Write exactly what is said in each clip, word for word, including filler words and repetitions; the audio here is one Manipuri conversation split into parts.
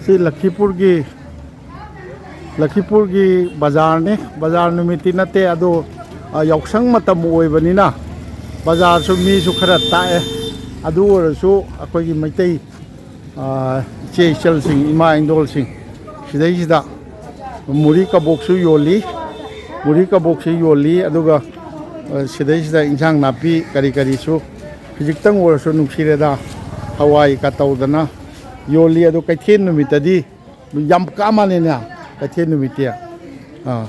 ꯁꯤ ꯂꯈꯤꯄꯨꯔꯒꯤ, ꯂꯈꯤꯄꯨꯔꯒꯤ ꯕꯖꯥꯔꯅꯤ꯫ ꯕꯖꯥꯔ ꯅꯨꯃꯤꯠꯇꯤ ꯅꯠꯇꯦ, ꯑꯗꯣ, ꯑ, ꯌꯥꯎꯁꯪ ꯃꯇꯝ ꯑꯣꯏꯕꯅꯤꯅ ꯕꯖꯥꯔꯁꯨ ꯃꯤꯁꯨ ꯈꯔ ꯇꯥꯛꯑꯦ꯫ ꯑꯗꯨ ꯑꯣꯏꯔꯁꯨ ꯑꯩꯈꯣꯏꯒꯤ ꯃꯩꯇꯩ, ꯑ, ꯏꯆꯦ ꯏꯆꯜꯁꯤꯡ, ꯏꯃꯥ ꯏꯟꯗꯣꯜꯁꯤꯡ, ꯁꯤꯗꯩꯁꯤꯗ ꯃꯨꯔꯤ ꯀꯕꯣꯛꯁꯨ ꯌꯣꯜꯂꯤ꯫ ꯃꯨꯔꯤ ꯀꯕꯣꯛꯁꯨ ꯌꯣꯜꯂꯤ꯫ ꯑꯗꯨꯒ, ꯑ, ꯁꯤꯗꯩꯁꯤꯗ ꯏꯟꯁꯥꯡ ꯅꯥꯄꯤ ꯀꯔꯤ ꯀꯔꯤꯁꯨ ꯈꯤꯖꯤꯛꯇꯪ ꯑꯣꯏꯔꯁꯨ ꯅꯨꯡꯁꯤꯔꯦꯗ, ꯍꯋꯥꯏꯒ ꯇꯧꯗꯅ ꯌꯣꯜꯂꯤ꯫ ꯑꯗꯣ ꯀꯩꯊꯦꯜ ꯅꯨꯃꯤꯠꯇꯗꯤ ꯌꯥꯝ ꯀꯥ ꯃꯥꯜꯂꯦꯅꯦ, ꯀꯩꯊꯦꯜ ꯅꯨꯃꯤꯠꯇꯤ꯫ ꯑꯥ,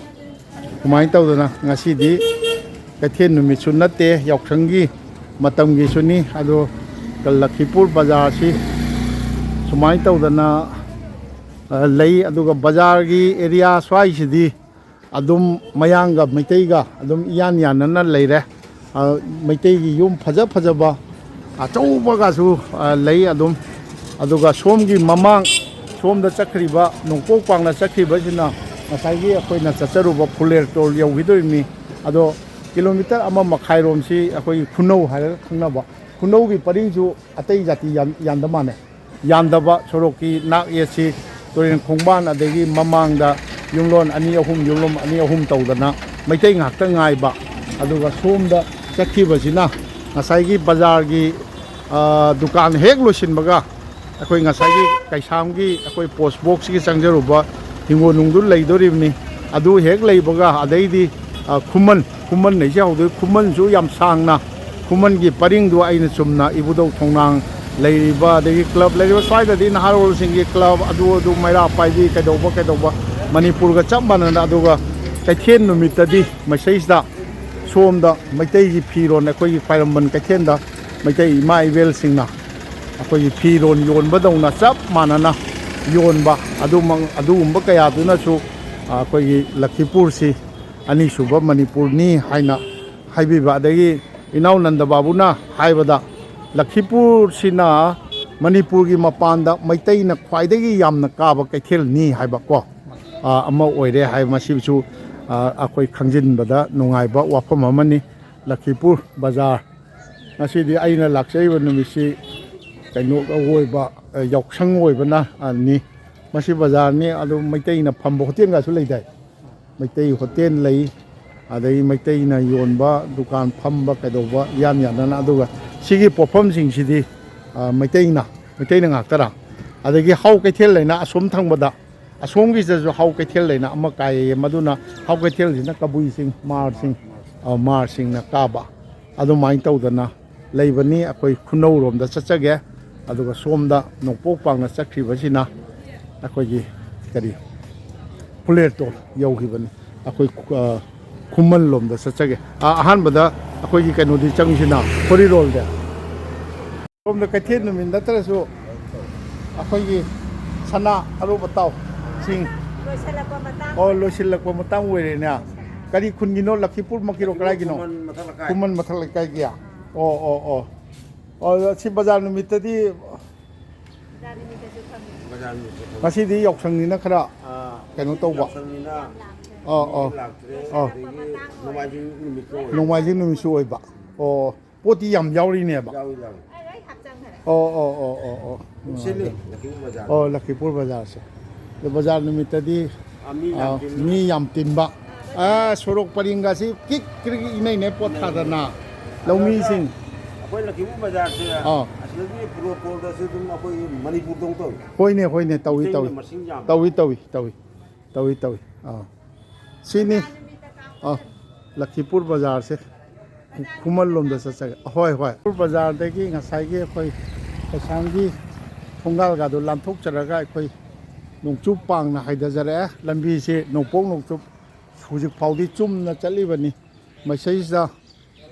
ꯁꯨꯃꯥꯏꯅ ꯇꯧꯗꯅ ꯉꯁꯤꯗꯤ ꯀꯩꯊꯦꯜ ꯅꯨꯃꯤꯠꯁꯨ ꯅꯠꯇꯦ, ꯌꯥꯎꯁꯪꯒꯤ ꯃꯇꯝꯒꯤꯁꯨꯅꯤ꯫ ꯑꯗꯣ ꯂꯈꯤꯄꯨꯔ ꯕꯖꯥꯔꯁꯤ ꯁꯨꯃꯥꯏꯅ ꯇꯧꯗꯅ, ꯑ, ꯂꯩ꯫ ꯑꯗꯨꯒ ꯕꯖꯥꯔꯒꯤ ꯑꯦꯔꯤꯌꯥ ꯁ꯭ꯋꯥꯏꯁꯤꯗꯤ ꯑꯗꯨꯝ ꯃꯌꯥꯡꯒ ꯃꯩꯇꯩꯒ ꯑꯗꯨꯝ ꯏꯌꯥꯟ ꯌꯥꯅꯅ ꯂꯩꯔꯦ꯫ ꯑ, ꯃꯩꯇꯩꯒꯤ ꯌꯨꯝ ꯐꯖ ꯐꯖꯕ ꯑꯆꯧꯕꯒꯁꯨ, ꯑ, ꯂꯩ ꯑꯗꯨꯝ꯫ ꯑꯗꯨꯒ ꯁꯣꯝꯒꯤ ꯃꯃꯥꯡ, ꯁꯣꯝꯗ ꯆꯠꯈ꯭ꯔꯤꯕ, ꯅꯣꯡꯄꯣꯛ ꯄꯥꯡꯅ ꯆꯠꯈ꯭ꯔꯤꯕꯁꯤꯅ ꯉꯁꯥꯏꯒꯤ ꯑꯩꯈꯣꯏꯅ ꯆꯠꯆꯔꯨꯕ ꯐꯨꯂꯦꯔ ꯇꯣꯜ ꯌꯧꯈꯤꯗꯣꯔꯤꯕꯅꯤ꯫ ꯑꯗꯣ ꯀꯤꯂꯣꯃꯤꯇꯔ ꯑꯃ ꯃꯈꯥꯏꯔꯣꯝꯁꯤ ꯑꯩꯈꯣꯏꯒꯤ ꯈꯨꯅꯧ ꯍꯥꯏꯔꯒ ꯈꯪꯅꯕ, ꯈꯨꯅꯧꯒꯤ ꯄꯔꯤꯡꯁꯨ ꯑꯇꯩ ꯖꯥꯇꯤ ꯌꯥꯟ-, ꯌꯥꯟꯗ ꯃꯥꯟꯅꯩ꯫ ꯌꯥꯟꯗꯕ ꯁꯣꯔꯣꯛꯀꯤ ꯅꯥꯛ ꯌꯦꯠꯁꯤ ꯇꯨꯔꯦꯟ ꯈꯣꯡꯕꯥꯟ, ꯑꯗꯒꯤ ꯃꯃꯥꯡꯗ ꯌꯨꯝꯂꯣꯟ ꯑꯅꯤ ꯑꯍꯨꯝ, ꯌꯨꯝꯂꯣꯟ ꯑꯅꯤ ꯑꯍꯨꯝ ꯇꯧꯗꯅ ꯃꯩꯇꯩ ꯉꯥꯛꯇ ꯉꯥꯏꯕ꯫ ꯑꯗꯨꯒ ꯁꯣꯝꯗ ꯆꯠꯈꯤꯕꯁꯤꯅ ꯉꯁꯥꯏꯒꯤ ꯕꯖꯥꯔꯒꯤ, ꯑ, ꯗꯨꯀꯥꯟ ꯍꯦꯛ ꯂꯣꯏꯁꯤꯟꯕꯒ ꯑꯩꯈꯣꯏ ꯉꯁꯥꯏꯒꯤ ꯀꯩꯁꯥꯝꯒꯤ ꯑꯩꯈꯣꯏ ꯄꯣꯁ ꯕꯣꯛꯁꯀꯤ ꯆꯪꯖꯔꯨꯕ ꯍꯤꯡꯒꯣꯜ ꯅꯨꯡꯗꯨ ꯂꯩꯗꯣꯔꯤꯕꯅꯤ꯫ ꯑꯗꯨ ꯍꯦꯛ ꯂꯩꯕꯒ ꯑꯗꯩꯗꯤ, ꯑ, ꯈꯨꯃꯟ, ꯈꯨꯃꯟ ꯂꯩꯁꯦ ꯍꯧꯗꯣꯏ, ꯈꯨꯃꯟꯁꯨ ꯌꯥꯝ ꯁꯥꯡꯅ ꯈꯨꯃꯟꯒꯤ ꯄꯔꯤꯡꯗꯨ ꯑꯩꯅ ꯆꯨꯝꯅ ꯏꯕꯨꯙꯧ ꯊꯣꯡꯅꯥꯡ ꯂꯩꯔꯤꯕ, ꯑꯗꯒꯤ ꯀ꯭ꯂꯕ ꯂꯩꯔꯤꯕ ꯁ꯭ꯋꯥꯏꯗꯗꯤ ꯅꯍꯥꯔꯣꯜꯁꯤꯡꯒꯤ ꯀ꯭ꯂꯕ ꯑꯗꯨ ꯑꯗꯨ ꯃꯩꯔꯥ ꯄꯥꯏꯕꯤ ꯀꯩꯗꯧꯕ ꯀꯩꯗꯧꯕ ꯃꯅꯤꯄꯨꯔꯒ ꯆꯞ ꯃꯥꯟꯅꯅ꯫ ꯑꯗꯨꯒ ꯀꯩꯊꯦꯜ ꯅꯨꯃꯤꯠꯇꯗꯤ ꯃꯁꯤꯗꯩꯁꯤꯗ ꯁꯣꯝꯗ ꯃꯩꯇꯩꯒꯤ ꯐꯤꯔꯣꯜ, ꯑꯩꯈꯣꯏꯒꯤ ꯈ꯭ꯋꯥꯏꯔꯝꯕꯟ ꯀꯩꯊꯦꯜꯗ ꯃꯩꯇꯩ ꯏꯃꯥ ꯏꯕꯦꯜꯁꯤꯡꯅ ꯑꯩꯈꯣꯏꯒꯤ ꯐꯤꯔꯣꯜ ꯌꯣꯟꯕꯗꯧꯅ ꯆꯞ ꯃꯥꯟꯅꯅ ꯌꯣꯟꯕ ꯑꯗꯨꯃꯛ, ꯑꯗꯨꯒꯨꯝꯕ ꯀꯌꯥꯗꯨꯅꯁꯨ ꯑꯩꯈꯣꯏꯒꯤ ꯂꯈꯤꯄꯨꯔꯁꯤ ꯑꯅꯤꯁꯨꯕ ꯃꯅꯤꯄꯨꯔꯅꯤ ꯍꯥꯏꯅ ꯍꯥꯏꯕꯤꯕ꯫ ꯑꯗꯒꯤ ꯏꯅꯥꯎ ꯅꯟꯗ ꯕꯥꯕꯨꯅ ꯍꯥꯏꯕꯗ ꯂꯈꯤꯄꯨꯔꯁꯤꯅ ꯃꯅꯤꯄꯨꯔꯒꯤ ꯃꯄꯥꯟꯗ ꯃꯩꯇꯩꯅ ꯈ꯭ꯋꯥꯏꯗꯒꯤ ꯌꯥꯝꯅ ꯀꯥꯕ ꯀꯩꯊꯦꯜꯅꯤ ꯍꯥꯏꯕ ꯀꯣ, ꯑ, ꯑꯃ ꯑꯣꯏꯔꯦ ꯍꯥꯏꯕ ꯃꯁꯤꯁꯨ, ꯑ, ꯑꯩꯈꯣꯏ ꯈꯪꯖꯤꯟꯕꯗ ꯅꯨꯡꯉꯥꯏꯕ ꯋꯥꯐꯝ ꯑꯃꯅꯤ꯫ ꯂꯈꯤꯄꯨꯔ ꯕꯖꯥꯔ ꯉꯁꯤꯗꯤ ꯑꯩꯅ ꯂꯥꯛꯆꯔꯤꯕ ꯅꯨꯃꯤꯠꯁꯤ ꯀꯩꯅꯣ ꯑꯣꯏꯕ, ꯑ, ꯌꯥꯎꯁꯪ ꯑꯣꯏꯕꯅ, ꯑ, ꯅꯤ꯫ ꯃꯁꯤ ꯕꯖꯥꯔꯅꯤ, ꯑꯗꯨ ꯃꯩꯇꯩꯅ ꯐꯝꯕ ꯍꯣꯇꯦꯜꯒꯁꯨ ꯂꯩꯗꯥꯏ? ꯃꯩꯇꯩ ꯍꯣꯇꯦꯜ ꯂꯩ, ꯑꯗꯒꯤ ꯃꯩꯇꯩꯅ ꯌꯣꯟꯕ ꯗꯨꯀꯥꯟ ꯐꯝꯕ ꯀꯩꯗꯧꯕ ꯏꯌꯥꯟ ꯌꯥꯟꯅꯅ꯫ ꯑꯗꯨꯒ ꯁꯤꯒꯤ ꯄꯣꯠꯐꯝꯁꯤꯡꯁꯤꯗꯤ, ꯑ, ꯃꯩꯇꯩꯅ, ꯃꯩꯇꯩꯅ ꯉꯥꯛꯇꯔꯥ? ꯑꯗꯒꯤ ꯍꯥꯎ ꯀꯩꯊꯦꯜ ꯂꯩꯅ ꯑꯁꯣꯝ ꯊꯪꯕꯗ, ꯑꯁꯣꯝꯒꯤꯁꯤꯗꯁꯨ ꯍꯥꯎ ꯀꯩꯊꯦꯜ ꯂꯩꯅ ꯑꯃ ꯀꯥꯏꯌꯦ, ꯃꯗꯨꯅ ꯍꯥꯎ ꯀꯩꯊꯦꯜꯁꯤꯅ ꯀꯕꯨꯏꯁꯤꯡ, ꯃꯥꯔꯁꯤꯡ, ꯑ, ꯃꯥꯔꯁꯤꯡꯅ ꯀꯥꯕ꯫ ꯑꯗꯨꯃꯥꯏꯅ ꯇꯧꯗꯅ ꯂꯩꯕꯅꯤ꯫ ꯑꯩꯈꯣꯏ ꯈꯨꯅꯧꯔꯣꯝꯗ ꯆꯠꯆꯒꯦ꯫ ꯑꯗꯨꯒ ꯁꯣꯝꯗ ꯅꯣꯡꯄꯣꯛ ꯄꯥꯡꯅ ꯆꯠꯈ꯭ꯔꯤꯕꯁꯤꯅ ꯑꯩꯈꯣꯏꯒꯤ ꯀꯔꯤ, ꯐꯨꯂꯦꯠꯇꯣ ꯌꯧꯈꯤꯕꯅꯤ꯫ ꯑꯩꯈꯣꯏ, ꯑ, ꯈꯨꯃꯟ ꯂꯣꯝꯗ ꯆꯠꯆꯒꯦ꯫ ꯑ, ꯑꯍꯥꯟꯕꯗ ꯑꯩꯈꯣꯏꯒꯤ ꯀꯩꯅꯣꯗꯤ ꯆꯪꯁꯤꯅ, ꯈꯣꯔꯤꯔꯣꯜꯗ꯫ ꯁꯣꯝꯗ ꯀꯩꯊꯦꯜ ꯅꯨꯃꯤꯠ ꯅꯠꯇ꯭ꯔꯁꯨ ꯑꯩꯈꯣꯏꯒꯤ ꯁꯅꯥ ꯑꯔꯨꯞ ꯑꯇꯥꯎꯁꯤꯡ꯫ ꯂꯣꯏꯁꯤꯜꯂꯛꯄ ꯃꯇꯥꯡ꯫ ꯑꯣ, ꯂꯣꯏꯁꯤꯜꯂꯛꯄ ꯃꯇꯥꯡ ꯑꯣꯏꯔꯦꯅꯦ꯫ ꯀꯔꯤ ꯈꯨꯟꯒꯤꯅꯣ? ꯂꯛꯈꯤꯄꯨꯔꯃꯛꯀꯤꯔꯣ? ꯀꯗꯥꯏꯒꯤꯅꯣ? ꯈꯨꯃꯟ ꯃꯊꯛ ꯂꯩꯀꯥꯏ꯫ ꯈꯨꯃꯟ ꯃꯊꯛ ꯂꯩꯀꯥꯏꯒꯤ꯫ ꯑꯣ, ꯑꯣ, ꯑꯣ꯫ ꯑꯣ, ꯁꯤ ꯕꯖꯥꯔ ꯅꯨꯃꯤꯠꯇꯗꯤ꯫ ꯕꯖꯥꯔ ꯅꯨꯃꯤꯠꯇꯁꯨ ꯐꯝꯃꯤ꯫ ꯕꯖꯥꯔ ꯅꯨꯃꯤꯠꯇ ꯐꯝꯃꯤ꯫ ꯉꯁꯤꯗꯤ ꯌꯥꯎꯁꯪꯅꯤꯅ ꯈꯔ ꯑꯥ, ꯀꯩꯅꯣ ꯉꯁꯤꯗꯤ ꯇꯧꯕ꯫ ꯌꯥꯎꯁꯪꯅꯤꯅ ꯑꯥ, ꯃꯤ ꯑꯥ꯫ ꯂꯥꯛꯇ꯭ꯔꯦ꯫ ꯑꯥ꯫ ꯑꯗꯒꯤ ꯅꯣꯡꯃꯥꯏꯖꯤꯡ ꯅꯨꯃꯤꯠꯇꯣ ꯑꯣꯏꯕ꯫ ꯅꯣꯡꯃꯥꯏꯖꯤꯡ ꯅꯨꯃꯤꯠꯁꯨ ꯑꯣꯏꯕ꯫ ꯑꯣ, ꯄꯣꯠꯇꯤ ꯌꯥꯝ ꯌꯥꯎꯔꯤꯅꯦꯕ꯫ ꯌꯥꯎꯏ, ꯌꯥꯎꯏ꯫ ꯑꯣ, ꯑꯣ, ꯑꯣ, ꯑꯣ, ꯑꯣ꯫ ꯁꯤꯅꯤ ꯂꯛꯈꯤꯄꯨꯔ ꯕꯖꯥꯔ꯫ ꯑꯣ, ꯂꯛꯈꯤꯄꯨꯔ ꯕꯖꯥꯔꯁꯦ꯫ ꯑꯗꯣ ꯕꯖꯥꯔ ꯅꯨꯃꯤꯠꯇꯗꯤ, ꯑꯥ, ꯃꯤ ꯌꯥꯝ ꯑꯥ, ꯇꯤꯟꯕ꯫ ꯃꯤ ꯌꯥꯝ ꯇꯤꯟꯕ꯫ ꯑꯥ, ꯁꯣꯔꯣꯛ ꯄꯔꯤꯡꯒꯁꯤ ꯀꯤꯛ ꯀ꯭ꯔꯤꯛ ꯏꯅꯩꯅꯩ ꯄꯣꯠ ꯊꯥꯗꯅ꯫ ꯂꯧꯃꯤꯁꯤꯡ꯫ ꯑꯩꯈꯣꯏ ꯂꯛꯈꯤꯄꯨꯔ ꯕꯖꯥꯔꯁꯦ ꯑꯥ꯫ ꯑꯁꯤꯗꯒꯤ ꯄꯣꯂꯣ ꯐꯣꯜꯗꯁꯨ ꯑꯗꯨꯝ ꯑꯩꯈꯣꯏꯒꯤ ꯃꯅꯤꯄꯨꯔꯗꯧ ꯇꯧꯏ꯫ ꯍꯣꯏꯅꯦ, ꯍꯣꯏꯅꯦ, ꯇꯧꯏ, ꯃꯩꯇꯩꯅ ꯇꯧꯏ꯫ ꯃꯁꯤꯡ ꯌꯥꯝꯃꯤ꯫ ꯇꯧꯏ, ꯇꯧꯏ, ꯇꯧꯏ꯫ ꯇꯧꯏ, ꯇꯧꯏ꯫ ꯑꯥ꯫ ꯁꯤꯅꯤ꯫ ꯑꯥ, ꯂꯛꯈꯤꯄꯨꯔ ꯕꯖꯥꯔꯁꯦ꯫ ꯈꯨ-, ꯈꯨꯃꯟ ꯂꯣꯝꯗ ꯆꯠꯆꯒꯦ꯫ ꯍꯣꯏ, ꯍꯣꯏ꯫ ꯕꯖꯥꯔꯗꯒꯤ ꯉꯁꯥꯏꯒꯤ ꯑꯩꯈꯣꯏ ꯀꯩꯁꯥꯝꯒꯤ ꯊꯣꯡꯒꯥꯜꯒꯗꯣ ꯂꯥꯟꯊꯣꯛꯆꯔꯒ ꯑꯩꯈꯣꯏ ꯅꯣꯡꯆꯨꯞ ꯄꯥꯡꯅ ꯍꯥꯏꯊꯖꯔꯛꯑꯦ꯫ ꯂꯝꯕꯤꯁꯤ ꯅꯣꯡꯄꯣꯛ ꯅꯣꯡꯆꯨꯞ ꯍꯧꯖꯤꯛ ꯐꯥꯎꯗꯤ ꯆꯨꯝꯅ ꯆꯠꯂꯤꯕꯅꯤ꯫ ꯃꯁꯤꯗꯩꯁꯤꯗ,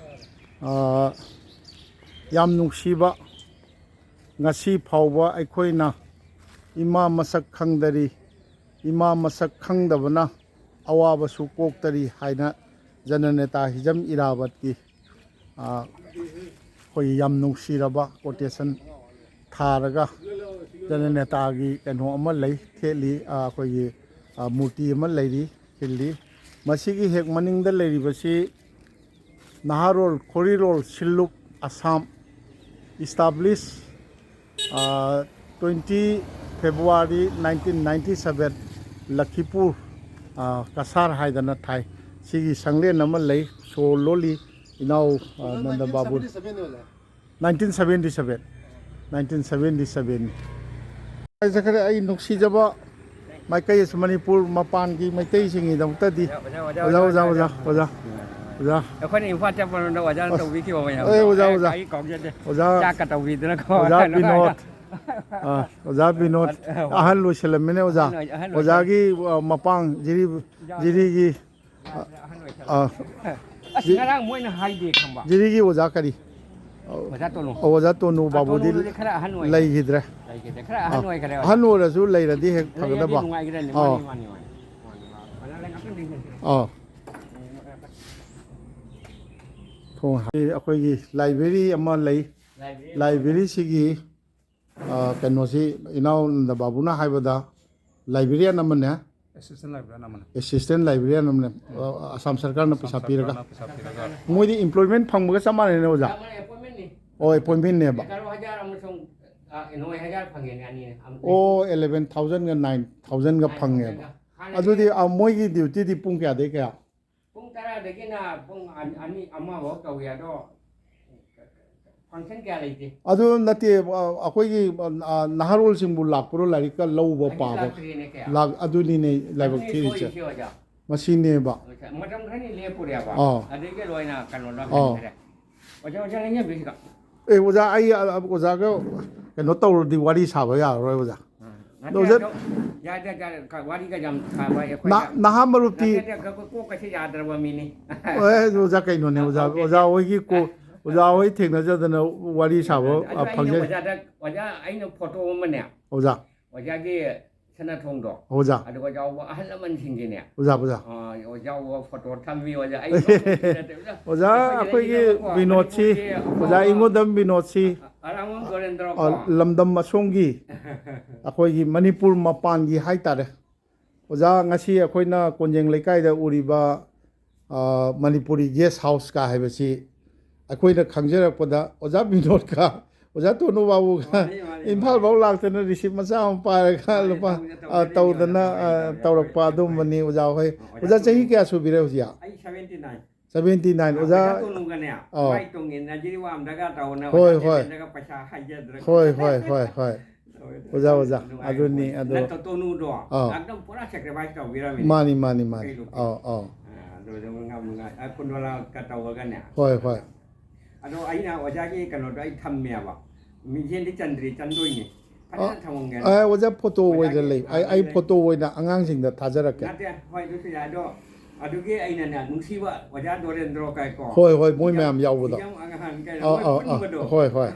ꯑꯥ, ꯌꯥꯝ ꯅꯨꯡꯁꯤꯕ, ꯉꯁꯤ ꯐꯥꯎꯕ ꯑꯩꯈꯣꯏꯅ ꯏꯃꯥ ꯃꯁꯛ ꯈꯪꯗꯔꯤ, ꯏꯃꯥ ꯃꯁꯛ ꯈꯪꯗꯕꯅ ꯑꯋꯥꯕꯁꯨ ꯀꯣꯛꯇꯔꯤ ꯍꯥꯏꯅ ꯖꯅꯅꯦꯇꯥ ꯍꯤꯖꯝ ꯏꯔꯥꯕꯠꯀꯤ, ꯑꯥ, ꯑꯩꯈꯣꯏ ꯌꯥꯝ ꯅꯨꯡꯁꯤꯔꯕ quotation ꯊꯥꯔꯒ ꯖꯅꯅꯦꯇꯥꯒꯤ ꯀꯩꯅꯣ ꯑꯃ ꯂꯩ, ꯊꯦꯠꯂꯤ, ꯑꯥ, ꯑꯩꯈꯣꯏꯒꯤ, ꯑꯥ, ꯃꯨꯔꯇꯤ ꯑꯃ ꯂꯩꯔꯤ, ꯈꯤꯜꯂꯤ꯫ ꯃꯁꯤꯒꯤ ꯍꯦꯛ ꯃꯅꯤꯡꯗ ꯂꯩꯔꯤꯕꯁꯤ ꯅꯍꯥꯔꯣꯜ ꯈꯣꯔꯤꯔꯣꯜ ꯁꯤꯜꯂꯨꯞ ꯑꯁꯥꯝ, establish, ꯑꯥ, twenty February nineteen ninety seven, ꯂꯈꯤꯄꯨꯔ, ꯑ, ꯀꯁꯥꯔ ꯍꯥꯏꯗꯅ ꯊꯥꯏ꯫ ꯁꯤꯒꯤ ꯁꯪꯂꯦꯟ ꯑꯃ ꯂꯩ, ꯁꯣ ꯂꯣꯜꯂꯤ ꯏꯅꯥꯎ, ꯑ, ꯅꯟꯗ ꯕꯥꯕꯨ꯫ Nineteen seventy seven, nineteen seventy seven꯫ ꯆꯠꯈ꯭ꯔꯦ꯫ ꯑꯩ ꯅꯨꯡꯁꯤꯖꯕ ꯃꯥꯏꯀꯩ ꯑꯁꯤ ꯃꯅꯤꯄꯨꯔ ꯃꯄꯥꯟꯒꯤ ꯃꯩꯇꯩꯁꯤꯡꯒꯤꯗꯃꯛꯇꯗꯤ꯫ ꯑꯣꯖꯥ, ꯑꯣꯖꯥ, ꯑꯣꯖꯥ, ꯑꯣꯖꯥ꯫ ꯑꯩꯈꯣꯏꯅ ꯏꯝꯐꯥꯜ ꯆꯠꯄ ꯃꯇꯝꯗ ꯑꯣꯖꯥꯅ ꯑꯁ, ꯇꯧꯕꯤꯈꯤꯕ ꯃꯌꯥꯝꯗꯣ ꯑꯦ, ꯑꯣꯖꯥ, ꯑꯩ, ꯑꯣꯖꯥ꯫ ꯑꯩ ꯀꯥꯎꯖꯗꯦ꯫ ꯑꯣꯖꯥ, ꯆꯥꯛꯀ ꯇꯧꯕꯤꯗꯅꯀꯣ꯫ ꯑꯣꯖꯥ ꯕꯤꯅꯣꯗ꯫ ꯑꯥ, ꯑꯣꯖꯥ ꯕꯤꯅꯣꯗ꯫ ꯑꯍꯟ ꯑꯣꯏ-, ꯑꯍꯟ ꯑꯣꯏꯁꯜꯂꯝꯃꯤꯅꯦ, ꯑꯣꯖꯥ꯫ ꯑꯍꯟ ꯑꯣꯏ-, ꯑꯍꯟ ꯑꯣꯏꯁꯜꯂꯦ꯫ ꯑꯣꯖꯥꯒꯤ, ꯑ, ꯃꯄꯥꯡ ꯖꯤꯔꯤ-, ꯌꯥꯗ꯭ꯔꯦ꯫ ꯖꯤꯔꯤꯒꯤ, ꯑꯁ, ꯖꯤ-, ꯉꯔꯥꯡ ꯃꯣꯏꯅ ꯍꯥꯏꯗꯦ ꯈꯪꯕ꯫ ꯖꯤꯔꯤꯒꯤ ꯑꯣꯖꯥ ꯀꯔꯤ? ꯑꯣꯖꯥ ꯇꯣꯅꯨ꯫ ꯑꯣꯖꯥ ꯇꯣꯅꯨ ꯑ, ꯕꯥꯕꯨꯗꯤ ꯇꯣꯅꯨꯗꯨꯗꯤ ꯈꯔ ꯑꯍꯟ ꯑꯣꯏꯈ꯭ꯔꯦ꯫ ꯂꯩꯈꯤꯗ꯭ꯔꯦ꯫ ꯂꯩꯈꯤꯗ꯭ꯔꯦ꯫ ꯈꯔ ꯑꯍꯟ ꯑꯥ, ꯑꯣꯏꯈꯔꯦ ꯑꯣꯖꯥ꯫ ꯑꯍꯟ ꯑꯣꯏꯔꯁꯨ ꯂꯩꯔꯗꯤ ꯍꯦꯛ ꯂꯩꯔꯗꯤ ꯐꯒꯗꯕ꯫ ꯅꯨꯡꯉꯥꯏꯒꯗꯕꯅꯤ꯫ ꯑꯥ꯫ ꯃꯥꯅꯤ, ꯃꯥꯅꯤ, ꯃꯥꯅꯤ, ꯃꯥꯅꯤ꯫ ꯑꯣꯖꯥ ꯂꯩ ꯉꯥꯛꯇꯪ ꯂꯩꯖꯒꯦ꯫ ꯑꯥ꯫ ꯊꯣꯡ ꯍꯥ-, ꯑꯩꯈꯣꯏꯒꯤ ꯂꯥꯏꯕ꯭ꯔꯦꯔꯤ ꯑꯃ ꯂꯩ꯫ ꯂꯥꯏꯕ꯭ꯔꯦꯔꯤ ꯑꯃ ꯂꯩ꯫ ꯂꯥꯏꯕ꯭ꯔꯦꯔꯤꯁꯤꯒꯤ ꯑ, ꯀꯩꯅꯣꯁꯤ, ꯏꯅꯥꯎ ꯅꯟꯗ ꯕꯥꯕꯨꯅ ꯍꯥꯏꯕꯗ, ꯂꯥꯏꯕ꯭ꯔꯦꯔꯤꯌꯟ ꯑꯃꯅꯦ, Assistant librarian ꯑꯃꯅ꯫ Assistant librarian ꯑꯃꯅꯦ, ꯑ, ꯑꯁꯥꯝ ꯁꯔꯀꯥꯔꯅ ꯄꯩꯁꯥ ꯑꯁꯥꯝ ꯄꯤꯔꯒ꯫ ꯁꯔꯀꯥꯔꯅ ꯄꯩꯁꯥ ꯄꯤꯔꯒ꯫ ꯃꯣꯏꯗꯤ employment ꯐꯪꯕꯒ ꯆꯞ ꯃꯥꯟꯅꯩꯅꯦ, ꯑꯣꯖꯥ? ꯆꯞ ꯃꯥꯟꯅꯩ, appointmentꯅꯤ꯫ ꯑꯣ, appointmentꯅꯦꯕ꯫ ꯀꯩꯅꯣ, ꯍꯖꯥꯔ ꯑꯃꯁꯨꯡ, ꯑ, ꯅꯣꯏ ꯍꯖꯥꯔ ꯐꯪꯉꯦꯅꯦ, ꯑꯅꯤꯅꯦ꯫ ꯑꯃ ꯑꯣ, eleven thousandꯒ nine thousandꯒ ꯐꯪꯉꯦꯕ꯫ ꯍꯥꯟꯅꯗꯤ ꯑꯗꯨꯗꯤ, ꯑ, ꯃꯣꯏꯒꯤ dutyꯗꯤ ꯄꯨꯡ ꯀꯌꯥꯗꯩ ꯀꯌꯥ? ꯄꯨꯡ ꯇꯔꯥꯗꯒꯤꯅ ꯄꯨꯡ ꯑꯅꯤ, ꯑꯃ ꯐꯥꯎ ꯇꯧꯏ꯫ ꯑꯗꯣ function ꯀꯌꯥ ꯂꯩꯇꯦ꯫ ꯑꯗꯨ ꯅꯠꯇꯦ, ꯑ, ꯑꯩꯈꯣꯏꯒꯤ, ꯑ, ꯅꯍꯥꯔꯣꯜꯁꯤꯡꯕꯨ ꯂꯥꯛꯄ꯭ꯔꯣ ꯂꯥꯏꯔꯤꯛꯀ ꯂꯧꯕ ꯑꯩꯗꯤ ꯄꯥꯕ? ꯂꯥꯛꯇ꯭ꯔꯤꯅꯦ ꯀꯌꯥ꯫ ꯂꯥꯛ-, ꯑꯗꯨꯅꯤꯅꯦ ꯂꯥꯏꯕꯛ ꯑꯗꯨꯅꯤ ꯊꯤꯔꯤꯁꯦ꯫ ꯁꯣꯏꯔꯤꯁꯦ, ꯑꯣꯖꯥ꯫ ꯃꯁꯤꯅꯦꯕ꯫ ꯑꯣꯖꯥ, ꯃꯇꯝ ꯈꯔꯅꯤ ꯂꯦꯞꯄꯨꯔꯦꯕ꯫ ꯑꯥ꯫ ꯑꯗꯒꯤ ꯂꯣꯏꯅ ꯀꯩꯅꯣꯗ ꯑꯥ꯫ ꯍꯟꯈ꯭ꯔꯦ꯫ ꯑꯣꯖꯥ, ꯑꯣꯖꯥ, ꯂꯦꯡꯖꯕꯤꯁꯤꯗ꯫ ꯑꯦ, ꯑꯣꯖꯥ, ꯑꯩ, ꯑ, ꯑꯣꯖꯥꯒ ꯀꯩꯅꯣ ꯇꯧꯔꯗꯤ ꯋꯥꯔꯤ ꯁꯥꯕ ꯌꯥꯔꯔꯣꯏ, ꯑꯣꯖꯥ꯫ ꯎꯝ꯫ ꯅꯠꯇꯦ, ꯑꯣꯖꯥ, ꯑꯗꯣ, ꯌꯥꯗꯦ, ꯌꯥꯗꯦ, ꯀ-, ꯋꯥꯔꯤꯒ ꯌꯥꯝ ꯁꯥꯕ ꯑꯩꯈꯣꯏ ꯅ-, ꯌꯥꯝ ꯅꯍꯥ ꯃꯔꯨꯞꯇꯤ ꯅꯠꯇꯦ, ꯅꯠꯇꯦ, ꯀ-, ꯀ-, ꯀꯣꯛꯀꯁꯦ ꯌꯥꯗ꯭ꯔꯕ ꯃꯤꯅꯤ꯫ ꯑꯦ, ꯑꯣꯖꯥ, ꯀꯩꯅꯣꯅꯦ, ꯑꯣꯖꯥ, ꯑꯣꯀꯦ꯫ ꯑꯣꯖꯥ ꯍꯣꯏꯒꯤ ꯀꯣ-, ꯑꯣꯖꯥ ꯍꯣꯏ ꯊꯦꯡꯅꯖꯗꯅ ꯋꯥꯔꯤ ꯁꯥꯕ, ꯑꯗꯨ ꯑ, ꯑꯩꯅ ꯐꯪꯖꯩ꯫ ꯑꯣꯖꯥꯗ, ꯑꯣꯖꯥ, ꯑꯩꯅ ꯐꯣꯇꯣ ꯑꯃꯅꯦ, ꯑꯣꯖꯥ꯫ ꯑꯣꯖꯥꯒꯤ ꯁꯅꯥꯊꯣꯡꯗꯣ꯫ ꯑꯣꯖꯥ꯫ ꯑꯗꯨꯒ ꯌꯥꯎꯕ ꯑꯍꯜ ꯂꯃꯟꯁꯤꯡꯒꯤꯅꯦ꯫ ꯑꯣꯖꯥ, ꯑꯣꯖꯥ꯫ ꯑ, ꯌꯥꯎꯕ ꯐꯣꯇꯣ ꯊꯝꯃꯤ, ꯑꯣꯖꯥ꯫ ꯑꯩ ꯅꯠꯇꯦ, ꯑꯣꯖꯥ꯫ ꯑꯣꯖꯥ, ꯑꯩꯈꯣꯏꯒꯤ ꯑꯩꯈꯣꯏꯒꯤ ꯕꯤꯅꯣꯗꯁꯤ, ꯃꯅꯤꯄꯨꯔꯒꯤ ꯑꯣꯖꯥ ꯑꯐꯥꯎꯕ ꯏꯉꯣꯗꯝ ꯕꯤꯅꯣꯗꯁꯤ, ꯑ-, ꯑꯔꯥꯡꯕꯝ ꯗꯣꯔꯦꯟꯗ꯭ꯔꯣꯀꯣ꯫ ꯑ, ꯂꯝꯗꯝ ꯑꯁꯣꯝꯒꯤ, ꯑꯩꯈꯣꯏꯒꯤ ꯃꯅꯤꯄꯨꯔ ꯃꯄꯥꯟꯒꯤ ꯍꯥꯏꯇꯥꯔꯦ꯫ ꯑꯣꯖꯥ, ꯉꯁꯤ ꯑꯩꯈꯣꯏꯅ ꯀꯣꯟꯖꯦꯡ ꯂꯩꯀꯥꯏꯗ ꯎꯔꯤꯕ, ꯑ, ꯃꯅꯤꯄꯨꯔꯤ guest houseꯀ ꯍꯥꯏꯕꯁꯤ ꯑꯩꯈꯣꯏꯅ ꯈꯪꯖꯔꯛꯄꯗ ꯑꯣꯖꯥ ꯕꯤꯅꯣꯗꯀ ꯑꯣꯖꯥ ꯇꯣꯅꯨ ꯕꯥꯕꯨꯒ ꯃꯥꯅꯤ, ꯃꯥꯅꯤ, ꯏꯝꯐꯥꯜ ꯃꯥꯅꯤ꯫ ꯐꯥꯎ ꯂꯥꯛꯇꯅ ꯔꯤꯁꯤꯞ ꯃꯆꯥ ꯑꯃ ꯄꯥꯏꯔꯒ ꯃꯥꯅꯤ, ꯂꯨꯄꯥ, ꯇꯧꯖ-, ꯑ, ꯇꯧꯖꯅꯤꯡꯉꯤ, ꯇꯧꯗꯅ, ꯇꯧꯖꯅꯤꯡꯉꯤ, ꯑ, ꯇꯧꯖꯅꯤꯡꯉꯤ꯫ ꯇꯧꯔꯛꯄ ꯑꯗꯨꯝꯕꯅꯤ ꯑꯣꯖꯥ ꯍꯣꯏ꯫ ꯑꯣꯖꯥ ꯑꯣꯖꯥ ꯆꯍꯤ ꯇꯣꯅꯨ꯫ ꯀꯌꯥ ꯁꯨꯕꯤꯔꯦ ꯍꯧꯖꯤꯛ? ꯑꯩ seventy nine꯫ Seventy nine, ꯑ, ꯑꯣꯖꯥ꯫ ꯑꯣꯖꯥ ꯇꯣꯅꯨꯒꯅꯦ, ꯑꯧ꯫ ꯃꯥꯏ ꯇꯣꯡꯉꯤꯟꯅ ꯖꯤꯔꯤꯕꯥꯝꯗꯒ ꯇꯧꯅ ꯍꯣꯏ, ꯑꯣꯖꯥ ꯍꯣꯏ꯫ ꯗꯦꯕꯦꯟꯗ꯭ꯔꯒ ꯄꯩꯁꯥ ꯍꯥꯏꯖꯗ꯭ꯔꯒ꯫ ꯍꯣꯏ, ꯍꯣꯏ, ꯍꯣꯏ, ꯍꯣꯏ꯫ ꯇꯧꯋꯦ, ꯑꯣꯖꯥ, ꯇꯧꯋꯦ꯫ ꯑꯣꯖꯥ, ꯅꯨꯡꯉꯥꯏꯕ ꯑꯗꯨꯅꯤ, ꯄꯣꯠꯅꯤ꯫ ꯑꯗꯣ ꯅꯠꯇ-, ꯇꯣꯅꯨꯗꯣ ꯑꯧ꯫ ꯑꯗꯨꯝ ꯄꯨꯔꯥ sacrifice ꯇꯧꯕꯤꯔꯝꯃꯤꯅꯦ꯫ ꯃꯥꯅꯤ, ꯃꯥꯅꯤ, ꯃꯥꯅꯤ꯫ ꯀꯩ ꯂꯨꯞꯄꯤ? ꯑꯧ, ꯑꯧ꯫ ꯑ, ꯑꯗꯨ ꯑꯗꯨꯝ ꯌꯥꯝ ꯅꯨꯡꯉꯥꯏ꯫ ꯑ, ꯀꯨꯟꯗꯣꯂꯥꯒ ꯇꯧꯔꯒꯅꯦ꯫ ꯍꯣꯏ, ꯍꯣꯏ꯫ ꯑꯗꯣ ꯑꯩꯅ ꯑꯣꯖꯥꯒꯤ ꯀꯩꯅꯣꯗꯣ ꯑꯩ ꯊꯝꯃꯦꯕ꯫ ꯃꯤꯡꯁꯦꯟꯗꯤ ꯆꯟꯗ꯭ꯔꯤ, ꯆꯟꯗꯣꯏꯅꯦ꯫ ꯐꯖꯅ ꯑ, ꯊꯝꯃꯝꯒꯦ꯫ ꯑ, ꯑꯣꯖꯥ, ꯐꯣꯇꯣ ꯑꯣꯏꯅ ꯑꯣꯖꯥꯒꯤ, ꯂꯩ꯫ ꯑ, ꯑꯩ, ꯑꯩ ꯂꯩ꯫ ꯐꯣꯇꯣ ꯑꯣꯏꯅ ꯑꯉꯥꯡꯁꯤꯡꯗ ꯊꯥꯖꯔꯛꯀꯦ꯫ ꯅꯠꯇꯦ, ꯍꯣꯏ, ꯑꯗꯨꯁꯨ ꯌꯥꯏ꯫ ꯑꯗꯣ ꯑꯗꯨꯒꯤ ꯑꯩꯅꯅꯦ, ꯅꯨꯡꯁꯤꯕ ꯑꯣꯖꯥ ꯗꯣꯔꯦꯟꯗ꯭ꯔꯣ ꯀꯥꯏꯀꯣ꯫ ꯍꯣꯏ, ꯍꯣꯏ, ꯃꯣꯏ ꯍꯤꯖꯝ-, ꯃꯌꯥꯝ ꯌꯥꯎꯕꯗꯣ꯫ ꯍꯤꯖꯝ ꯑꯉꯥꯡ ꯀꯩꯅꯣ, ꯑꯧ, ꯃꯣꯏ ꯑꯧ, ꯑꯧ, ꯄꯨꯟꯕꯗꯣ꯫ ꯍꯣꯏ, ꯍꯣꯏ꯫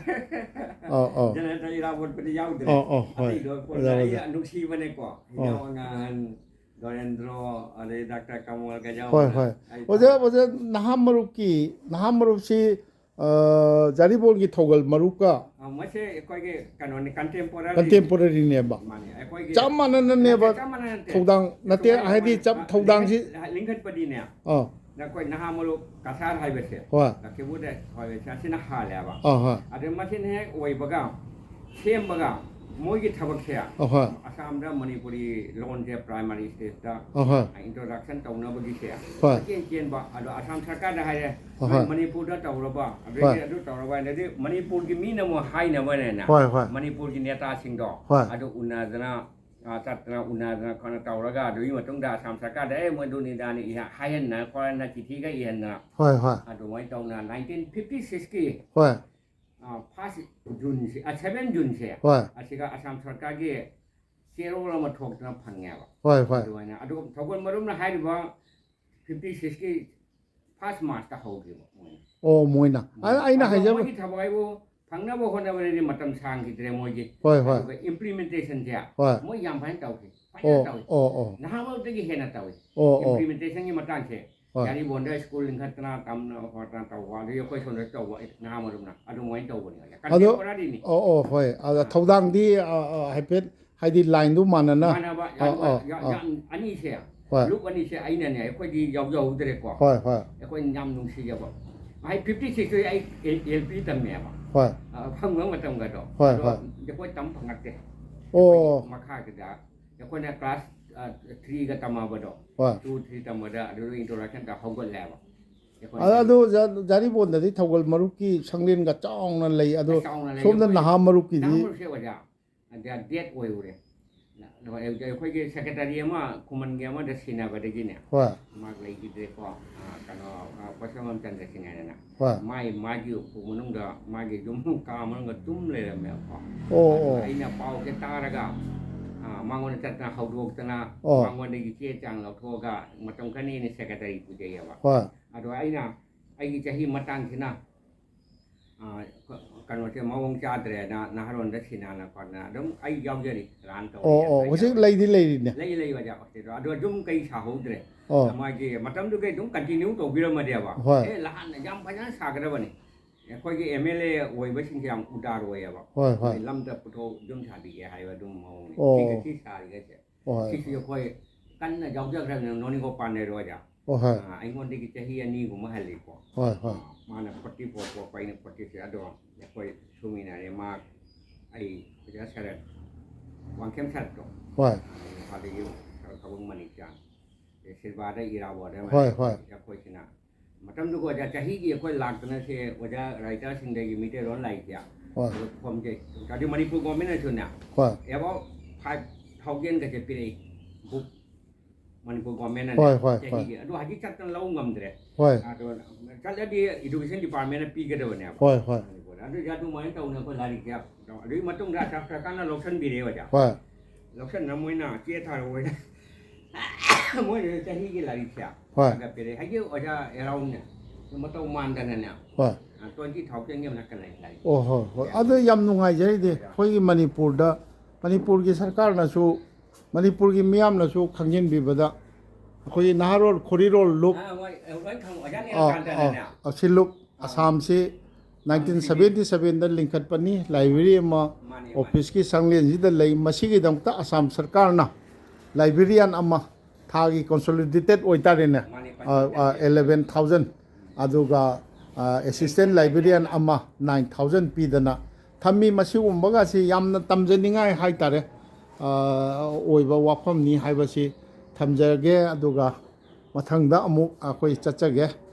ꯑꯧ, ꯑꯧ꯫ ꯖꯅꯇ ꯏꯔꯥꯕꯣꯠꯄꯗꯤ ꯌꯥꯎꯗ꯭ꯔꯦ꯫ ꯑꯧ, ꯑꯧ, ꯍꯣꯏ꯫ ꯑꯇꯩꯗꯣ ꯄꯨꯟꯕ ꯑꯣꯖꯥ, ꯑꯩ ꯑꯣꯖꯥ꯫ ꯅꯨꯡꯁꯤꯕꯅꯦꯀꯣ꯫ ꯑꯧ꯫ ꯍꯤꯖꯝ ꯑꯉꯥꯡ ꯗꯣꯔꯦꯟꯗ꯭ꯔꯣ, ꯑꯗꯩ ꯗꯥꯛꯇꯔ ꯀꯃꯜꯒ ꯌꯥꯎꯕꯗ ꯍꯣꯏ, ꯍꯣꯏ꯫ ꯑꯩ ꯑꯣꯖꯥ, ꯇꯧ- ꯑꯣꯖꯥ, ꯅꯍꯥ ꯃꯔꯨꯞꯀꯤ, ꯅꯍꯥ ꯃꯔꯨꯞꯁꯤ, ꯑ, ꯖꯥꯔꯤꯕꯣꯟꯒꯤ ꯊꯧꯒꯜ ꯃꯔꯨꯞꯀ ꯑ, ꯃꯁꯦ ꯑꯩꯈꯣꯏꯒꯤ ꯀꯩꯅꯣꯅꯤ, contemporary꯫ Contemporary ꯅꯦꯕ꯫ ꯃꯥꯅꯤ, ꯑꯩꯈꯣꯏꯒꯤ ꯆꯞ ꯃꯥꯟꯅꯅꯅꯦꯕ ꯅꯠꯇꯦ, ꯆꯞ ꯃꯥꯟꯅꯅ ꯅꯠꯇꯦ꯫ ꯊꯧꯗꯥꯡ ꯅꯠꯇꯦ, ꯑꯩꯈꯣꯏ ꯍꯥꯏꯗꯤ ꯆꯞ ꯑ, ꯊꯧꯗꯥꯡꯁꯤ ꯂꯤꯡꯈꯠ-, ꯂꯤꯡꯈꯠꯄꯗꯤꯅꯦ꯫ ꯑꯥ꯫ ꯑꯩꯈꯣꯏ ꯅꯍꯥ ꯃꯔꯨꯞ ꯀꯁꯥꯔ ꯍꯥꯏꯕꯁꯦ, ꯍꯣꯏ꯫ ꯂꯛꯈꯤꯄꯨꯔꯗ ꯍꯥꯏꯕꯁꯦ, ꯑꯁꯤꯅ ꯍꯥꯜꯂꯦꯕ꯫ ꯑꯥ, ꯍꯣꯏ꯫ ꯑꯗꯩ ꯃꯁꯤꯅ ꯍꯦꯛ ꯑꯣꯏꯕꯒ, ꯁꯦꯝꯕꯒ, ꯃꯣꯏꯒꯤ ꯊꯕꯛꯁꯦ ꯑꯥ, ꯍꯣꯏ꯫ ꯑꯁꯥꯝꯗ ꯃꯅꯤꯄꯨꯔꯤ ꯂꯣꯟꯁꯦ primary stageꯇ ꯑꯥ, ꯍꯣꯏ꯫ introduction ꯇꯧꯅꯕꯒꯤꯁꯦ ꯍꯣꯏ꯫ ꯀꯣꯏꯆꯦꯟ ꯆꯦꯟꯕ, ꯑꯗꯣ ꯑꯁꯥꯝ ꯁꯔꯀꯥꯔꯗ ꯍꯥꯏꯔꯦ, ꯑꯥ, ꯅꯣꯏ ꯍꯣꯏ꯫ ꯃꯅꯤꯄꯨꯔꯗ ꯇꯧꯔꯕ, ꯑꯗꯩꯗꯤ ꯍꯣꯏ꯫ ꯑꯗꯨ ꯇꯧꯔꯕ, ꯑꯗꯩꯗꯤ ꯃꯅꯤꯄꯨꯔꯒꯤ ꯃꯤꯅ ꯑꯃꯨꯛ ꯍꯥꯏꯅꯕꯅꯦꯅ, ꯍꯣꯏ, ꯍꯣꯏ꯫ ꯃꯅꯤꯄꯨꯔꯒꯤ ꯅꯦꯇꯥꯁꯤꯡꯗꯣ ꯍꯣꯏ꯫ ꯑꯗꯨ ꯎꯅꯗꯅ, ꯑ, ꯆꯠꯇꯅ ꯎꯅꯗꯅ ꯈꯣꯠꯅ ꯇꯧꯔꯒ, ꯑꯗꯨꯒꯤ ꯃꯇꯨꯡꯗ ꯑꯁꯥꯝ ꯁꯔꯀꯥꯔꯗ, "ꯑꯦ, ꯃꯣꯏ ꯑꯗꯨꯅꯤꯗꯥꯅꯤ" ꯏꯍ-, ꯍꯥꯏꯍꯟꯅ ꯈꯣꯠꯍꯟꯅ ꯆꯤꯊꯤꯒ ꯏꯍꯟꯗꯅ ꯍꯣꯏ, ꯍꯣꯏ꯫ ꯑꯗꯨꯃꯥꯏꯅ ꯇꯧꯅ nineteen fifty sixꯀꯤ, ꯍꯣꯏ꯫ ꯑ, first Juneꯁꯦ, ꯑ, seven Juneꯁꯦ, ꯍꯣꯏ꯫ ꯑꯁꯤꯒ ꯑꯁꯥꯝ ꯁꯔꯀꯥꯔꯒꯤ ꯆꯦꯔꯣꯜ ꯑꯃ ꯊꯣꯛꯇꯅ ꯐꯪꯉꯦꯕ꯫ ꯍꯣꯏ, ꯍꯣꯏ꯫ ꯑꯗꯨꯃꯥꯏꯅ, ꯑꯗꯨꯒ ꯊꯧꯒꯜ ꯃꯔꯨꯞꯅ ꯍꯥꯏꯔꯤꯕ fifty sixꯀꯤ first Marchꯇ ꯍꯧꯈꯤꯕ ꯃꯣꯏꯅ꯫ ꯑꯣ, ꯃꯣꯏꯅ꯫ ꯑ, ꯑꯩꯅ ꯑꯗꯣ ꯍꯥꯏꯖꯕ ꯃꯣꯏꯒꯤ ꯊꯕꯛ ꯍꯥꯏꯕꯨ ꯐꯪꯅꯕ ꯍꯣꯠꯅꯕꯗꯗꯤ ꯃꯇꯝ ꯁꯥꯡꯈꯤꯗ꯭ꯔꯦ ꯃꯣꯏꯒꯤ꯫ ꯍꯣꯏ, ꯍꯣꯏ꯫ ꯑꯗꯨꯒ implementationꯁꯦ ꯍꯣꯏ꯫ ꯃꯣꯏ ꯌꯥꯝ ꯐꯖꯅ ꯇꯧꯈꯤ꯫ ꯐꯖꯅ ꯑꯣ, ꯇꯧꯏ꯫ ꯑꯣ, ꯑꯣ꯫ ꯅꯍꯥ ꯃꯔꯛꯇꯒꯤ ꯍꯦꯟꯅ ꯇꯧꯏ꯫ ꯑꯣ, ꯑꯣ꯫ Implementationꯒꯤ ꯃꯇꯥꯡꯁꯦ꯫ ꯍꯣꯏ꯫ ꯌꯥꯔꯤꯕꯣꯟꯗ ꯁ꯭ꯀꯨꯜ ꯂꯤꯡꯈꯠꯇꯅ ꯇꯝꯅ ꯈꯣꯠꯇꯅ ꯇꯧꯕ, ꯑꯗꯒꯤ ꯑꯩꯈꯣꯏ ꯁꯣꯝꯗ ꯇꯧꯕ, ꯑꯩ ꯅꯍꯥ ꯃꯔꯨꯞꯅ ꯑꯗꯨꯃꯥꯏꯅ ꯇꯧꯕꯅꯤ꯫ ꯑꯗꯣ, contemporaryꯅꯤ꯫ ꯑꯣ, ꯑꯣ, ꯍꯣꯏ꯫ ꯑꯗ ꯑꯥ꯫ ꯊꯧꯗꯥꯡꯗꯤ, ꯑ, ꯑ, ꯍꯥꯏꯐꯦꯠ ꯍꯥꯏꯗꯤ lineꯗꯨ ꯃꯥꯟꯅꯅ꯫ ꯃꯥꯟꯅꯕ, ꯑꯥ, ꯌꯥꯝ, ꯑꯥ, ꯌꯥꯝ, ꯑꯥ꯫ ꯌꯥꯝ ꯑꯅꯤꯁꯦ, ꯍꯣꯏ꯫ ꯂꯨꯞ ꯑꯅꯤꯁꯦ ꯑꯩꯅꯅꯦ, ꯑꯩꯈꯣꯏꯗꯤ ꯌꯥꯎꯖꯍꯧꯗ꯭ꯔꯦꯀꯣ꯫ ꯍꯣꯏ, ꯍꯣꯏ꯫ ꯑꯩꯈꯣꯏꯅ ꯌꯥꯝ ꯅꯨꯡꯁꯤꯖꯕ꯫ ꯍꯥꯏ fifty sixꯇ ꯑꯩ L-, LP ꯇꯝꯃꯦꯕ꯫ ꯍꯣꯏ꯫ ꯑ, ꯐꯪꯕ ꯃꯇꯝꯒꯗꯣ꯫ ꯍꯣꯏ, ꯑꯗꯣ ꯍꯣꯏ꯫ ꯑꯩꯈꯣꯏ ꯇꯝ ꯐꯪꯉꯛꯇꯦ꯫ ꯑꯣ꯫ ꯑꯩꯈꯣꯏ ꯃꯈꯥꯒꯤꯗ ꯑꯩꯈꯣꯏꯅ ꯀ꯭ꯂꯥꯁ, ꯑ, ꯊ꯭ꯔꯤꯒ ꯇꯝꯃꯕꯗꯣ, ꯍꯣꯏ꯫ ꯇꯨ, ꯊ꯭ꯔꯤ ꯇꯝꯕꯗ ꯑꯗꯨꯗ introduction ꯇ ꯍꯧꯒꯠꯂꯦꯕ꯫ ꯑꯩꯈꯣꯏ ꯑ-, ꯑꯗꯨ ꯖ-, ꯖꯥꯔꯤꯕꯣꯟꯗꯗꯤ ꯊꯧꯒꯜ ꯃꯔꯨꯞꯀꯤ ꯁꯪꯂꯦꯟꯒ ꯆꯥꯎꯅ ꯂꯩ꯫ ꯑꯗꯣ ꯆꯥꯎꯅ ꯂꯩ꯫ ꯁꯣꯝꯗ ꯑꯩꯈꯣꯏ ꯅꯍꯥ ꯃꯔꯨꯞꯀꯤꯗꯤ? ꯅꯍꯥ ꯃꯔꯨꯞꯁꯦ ꯑꯣꯖꯥ, ꯑꯗ date ꯑꯣꯏꯔꯨꯔꯦ꯫ ꯑꯩꯈꯣꯏꯒꯤ secretary ꯑꯃ ꯈꯨꯃꯟꯒꯤ ꯑꯃꯗ ꯁꯤꯟꯅꯕꯗꯒꯤꯅꯦ꯫ ꯍꯣꯏ꯫ ꯃꯥ ꯂꯩꯈꯤꯗ꯭ꯔꯦꯀꯣ꯫ ꯑ, ꯀꯩꯅꯣ, ꯑ, ꯄꯣꯠꯁꯪꯕꯝ ꯆꯟꯗ꯭ꯔꯁꯤꯡ ꯍꯥꯏꯗꯅ꯫ ꯍꯣꯏ꯫ ꯃꯥꯏ, ꯃꯥꯒꯤ ꯎꯄꯨ ꯃꯅꯨꯡꯗ ꯃꯥꯒꯤ ꯌꯨꯝ ꯀꯥ ꯃꯅꯨꯡꯗ ꯇꯨꯝ ꯂꯩꯔꯝꯃꯦꯕꯀꯣ꯫ ꯑꯣ, ꯑꯗꯨ ꯑꯣ꯫ ꯑꯩꯅ ꯄꯥꯎꯁꯦ ꯇꯥꯔꯒ, ꯑ, ꯃꯉꯣꯟꯗ ꯆꯠꯇꯅ ꯍꯧꯗꯣꯛꯇꯅ, ꯑꯣ꯫ ꯃꯉꯣꯟꯗꯒꯤ ꯆꯦ ꯆꯥꯡ ꯂꯧꯊꯣꯛꯑꯒ ꯃꯇꯝ ꯈꯔꯅꯤ ꯑꯩꯅ secretary ꯄꯨꯖꯩꯌꯦꯕ꯫ ꯍꯣꯏ꯫ ꯑꯗꯣ ꯑꯩꯅ ꯑꯩꯒꯤ ꯆꯍꯤ ꯃꯇꯥꯡꯁꯤꯅ, ꯑ, ꯀ-, ꯀꯩꯅꯣꯁꯦ ꯃꯑꯣꯡ ꯆꯥꯗ꯭ꯔꯦꯅ ꯅꯍꯥꯔꯣꯟꯗ ꯁꯤꯟꯅꯅ ꯈꯣꯠꯅ ꯑꯗꯨꯝ ꯑꯩ ꯌꯥꯎꯖꯔꯤ, run ꯇꯧꯔꯤ꯫ ꯑꯣ, ꯑꯣ, ꯍꯧꯖꯤꯛ ꯂꯩꯗꯤ ꯂꯩꯔꯤꯅꯦ꯫ ꯂꯩ, ꯂꯩ, ꯑꯣꯖꯥ, ꯍꯣꯁꯇꯦꯜꯗꯣ꯫ ꯑꯗꯣ ꯑꯗꯨꯝ ꯀꯩ ꯁꯥꯍꯧꯗ꯭ꯔꯦ꯫ ꯑꯣ꯫ ꯃꯥꯒꯤ ꯃꯇꯝꯗꯨꯒꯩ ꯑꯗꯨꯝ continue ꯇꯧꯕꯤꯔꯝꯃꯗꯤꯕ꯫ ꯍꯣꯏ꯫ ꯑꯦ, ꯂꯍꯥꯟꯅ ꯌꯥꯝ ꯐꯖꯅ ꯁꯥꯒꯗꯕꯅꯤ꯫ ꯑꯩꯈꯣꯏꯒꯤ MLA ꯑꯣꯏꯕꯁꯤꯡꯁꯦ ꯌꯥꯝ ꯎꯗꯥꯔ ꯑꯣꯏꯌꯦꯕ꯫ ꯍꯣꯏ, ꯍꯣꯏ꯫ ꯃꯣꯏ ꯂꯝꯗ ꯄꯨꯊꯣꯛ ꯌꯨꯝ ꯁꯥꯕꯤꯒꯦ ꯍꯥꯏꯕ ꯑꯗꯨꯝ ꯃꯑꯣꯡꯅꯤ꯫ ꯑꯣ꯫ ꯁꯤꯒ ꯁꯤ ꯁꯥꯔꯤꯒꯁꯦ꯫ ꯍꯣꯏ꯫ ꯁꯤꯁꯨ ꯑꯩꯈꯣꯏ ꯀꯟꯅ ꯌꯥꯎꯖꯈ꯭ꯔꯕꯅꯤ, ꯅꯣꯅꯤꯒꯣꯄꯥꯜ ꯅꯦꯔꯣꯗ꯫ ꯑꯣ, ꯍꯣꯏ꯫ ꯑ, ꯑꯩꯉꯣꯟꯗꯒꯤ ꯆꯍꯤ ꯑꯅꯤꯒꯨꯝꯕ ꯍꯜꯂꯤꯀꯣ꯫ ꯍꯣꯏ, ꯍꯣꯏ꯫ ꯑ, ꯃꯥꯅ forty four ꯄꯣꯛꯄ, ꯑꯩꯅ forty three꯫ ꯑꯗꯣ ꯑꯩꯈꯣꯏ ꯁꯨꯃꯤꯟꯅꯔꯦ꯫ ꯃꯥ, ꯑꯩ, ꯑꯣꯖꯥ ꯁꯔꯠ, ꯋꯥꯡꯈꯦꯝ ꯁꯔꯠꯇꯣ꯫ ꯍꯣꯏ꯫ ꯑꯗꯒꯤ ꯁꯔ ꯊꯧꯕꯨꯡ ꯃꯅꯤꯛꯆꯥꯟ, ꯑꯗꯩ ꯁꯤꯜꯚꯥꯗ ꯏꯔꯥꯕꯣꯠ ꯑꯃ꯫ ꯍꯣꯏ, ꯍꯣꯏ꯫ ꯑꯩꯈꯣꯏꯁꯤꯅ ꯃꯇꯝꯗꯨꯒ ꯑꯣꯖꯥ ꯆꯍꯤꯒꯤ ꯑꯩꯈꯣꯏ ꯂꯥꯛꯇꯅ ꯁꯦ ꯑꯣꯖꯥ writer ꯁꯤꯡꯗꯒꯤ ꯃꯩꯇꯩꯂꯣꯟ ꯂꯥꯏꯔꯤꯛꯁꯦ ꯍꯣꯏ꯫ ꯑꯗꯨ ꯐꯣꯝꯁꯦ, ꯑꯗꯨ ꯃꯅꯤꯄꯨꯔ government ꯅꯁꯨꯅꯦ ꯍꯣꯏ꯫ About five thousand ꯒꯁꯦ ꯄꯤꯔꯛꯏ, book꯫ ꯃꯅꯤꯄꯨꯔ government ꯅ ꯍꯣꯏ, ꯍꯣꯏ, ꯆꯍꯤꯒꯤ꯫ ꯑꯗꯣ ꯍꯧꯖꯤꯛ ꯆꯠꯇꯅ ꯂꯧ ꯉꯝꯗ꯭ꯔꯦ꯫ ꯍꯣꯏ꯫ ꯑꯗꯣ ꯆꯠꯂꯗꯤ education department ꯅ ꯄꯤꯒꯗꯕꯅꯦꯕ꯫ ꯍꯣꯏ, ꯍꯣꯏ꯫ ꯃꯅꯤꯄꯨꯔꯗ꯫ ꯑꯗꯨ ꯑꯗꯨꯃꯥꯏꯅ ꯇꯧꯅ ꯑꯩꯈꯣꯏ ꯂꯥꯏꯔꯤꯛꯁꯦ ꯑꯗꯨꯒꯤ ꯃꯇꯨꯡꯗ ꯑꯁꯥꯝ ꯁꯔꯀꯥꯔꯅ ꯂꯧꯁꯤꯟꯕꯤꯔꯦ ꯑꯣꯖꯥ꯫ ꯍꯣꯏ꯫ ꯂꯧꯁꯤꯟꯅ ꯃꯣꯏꯅ ꯆꯦ ꯊꯥꯔꯛꯑꯣꯏꯅ ꯃꯣꯏꯅ ꯆꯍꯤꯒꯤ ꯂꯥꯏꯔꯤꯛꯁꯦ ꯍꯣꯏ꯫ ꯈꯔ ꯄꯤꯔꯛꯑꯦ꯫ ꯍꯥꯏꯗꯤ ꯑꯣꯖꯥ ꯑꯦꯔꯥꯎꯟꯅꯦ ꯃꯇꯧ ꯃꯥꯟꯗꯅꯅꯦ꯫ ꯍꯣꯏ꯫ Twenty thousand ꯒꯤ ꯃꯊꯛꯇ ꯂꯩ ꯂꯥꯏꯔꯤꯛ꯫ ꯑꯣ, ꯍꯣꯏ, ꯍꯣꯏ꯫ ꯑꯗꯨ ꯌꯥꯝ ꯅꯨꯡꯉꯥꯏꯖꯩ꯫ ꯑꯩꯈꯣꯏꯒꯤ ꯃꯅꯤꯄꯨꯔꯗ, ꯃꯅꯤꯄꯨꯔꯒꯤ ꯁꯔꯀꯥꯔꯅꯁꯨ, ꯃꯅꯤꯄꯨꯔꯒꯤ ꯃꯤꯌꯥꯝꯅꯁꯨ ꯈꯪꯖꯤꯟꯕꯤꯕꯗ, ꯑꯩꯈꯣꯏꯒꯤ ꯅꯍꯥꯔꯣꯜ ꯈꯣꯔꯤꯔꯣꯜ ꯂꯨꯞ, ꯑꯥ, ꯍꯣꯏ, ꯍꯣꯏ, ꯈꯪꯉꯨ꯫ ꯑꯣꯖꯥ ꯑ, ꯅꯤꯂꯀꯥꯟꯇꯅꯅꯦ꯫ ꯑ, ꯑꯁꯤ ꯂꯨꯞ, ꯑꯁꯥꯝꯁꯤ nineteen seventy seven ꯗ ꯂꯤꯡꯈꯠꯄꯅꯤ꯫ ꯂꯥꯏꯕ꯭ꯔꯦꯔꯤ ꯑꯃ ꯃꯥꯅꯦ, ꯃꯥꯅꯦ꯫ ꯑꯣꯐꯤꯁꯀꯤ ꯁꯪꯂꯦꯟꯁꯤꯗ ꯂꯩ꯫ ꯃꯁꯤꯒꯤꯗꯃꯛꯇ ꯑꯁꯥꯝ ꯁꯔꯀꯥꯔꯅ librarian ꯑꯃ ꯊꯥꯒꯤ consolidated ꯑꯣꯏꯇꯥꯔꯦꯅꯦ꯫ ꯃꯥꯅꯦ, ꯑ, ꯑ, eleven thousand꯫ ꯑꯗꯨꯒ ꯑꯦꯁꯤꯁꯇꯦꯟ ꯂꯥꯏꯕ꯭ꯔꯦꯔꯤꯌꯥꯟ ꯑꯃ ꯅꯥꯏꯟ ꯊꯥꯎꯖꯟ ꯄꯤꯗꯅ ꯊꯝꯃꯤ꯫ ꯃꯁꯤꯒꯨꯝꯕꯒꯁꯤ ꯌꯥꯝꯅ ꯇꯝꯖꯅꯤꯡꯉꯥꯏ ꯍꯥꯏꯇꯥꯔꯦ, ꯑ, ꯑꯣꯏꯕ ꯋꯥꯐꯝꯅꯤ ꯍꯥꯏꯕꯁꯤ ꯊꯝꯖꯔꯒꯦ꯫ ꯑꯗꯨꯒ ꯃꯊꯪꯗ ꯑꯃꯨꯛ ꯑꯩꯈꯣꯏ ꯆꯠꯆꯒꯦ꯫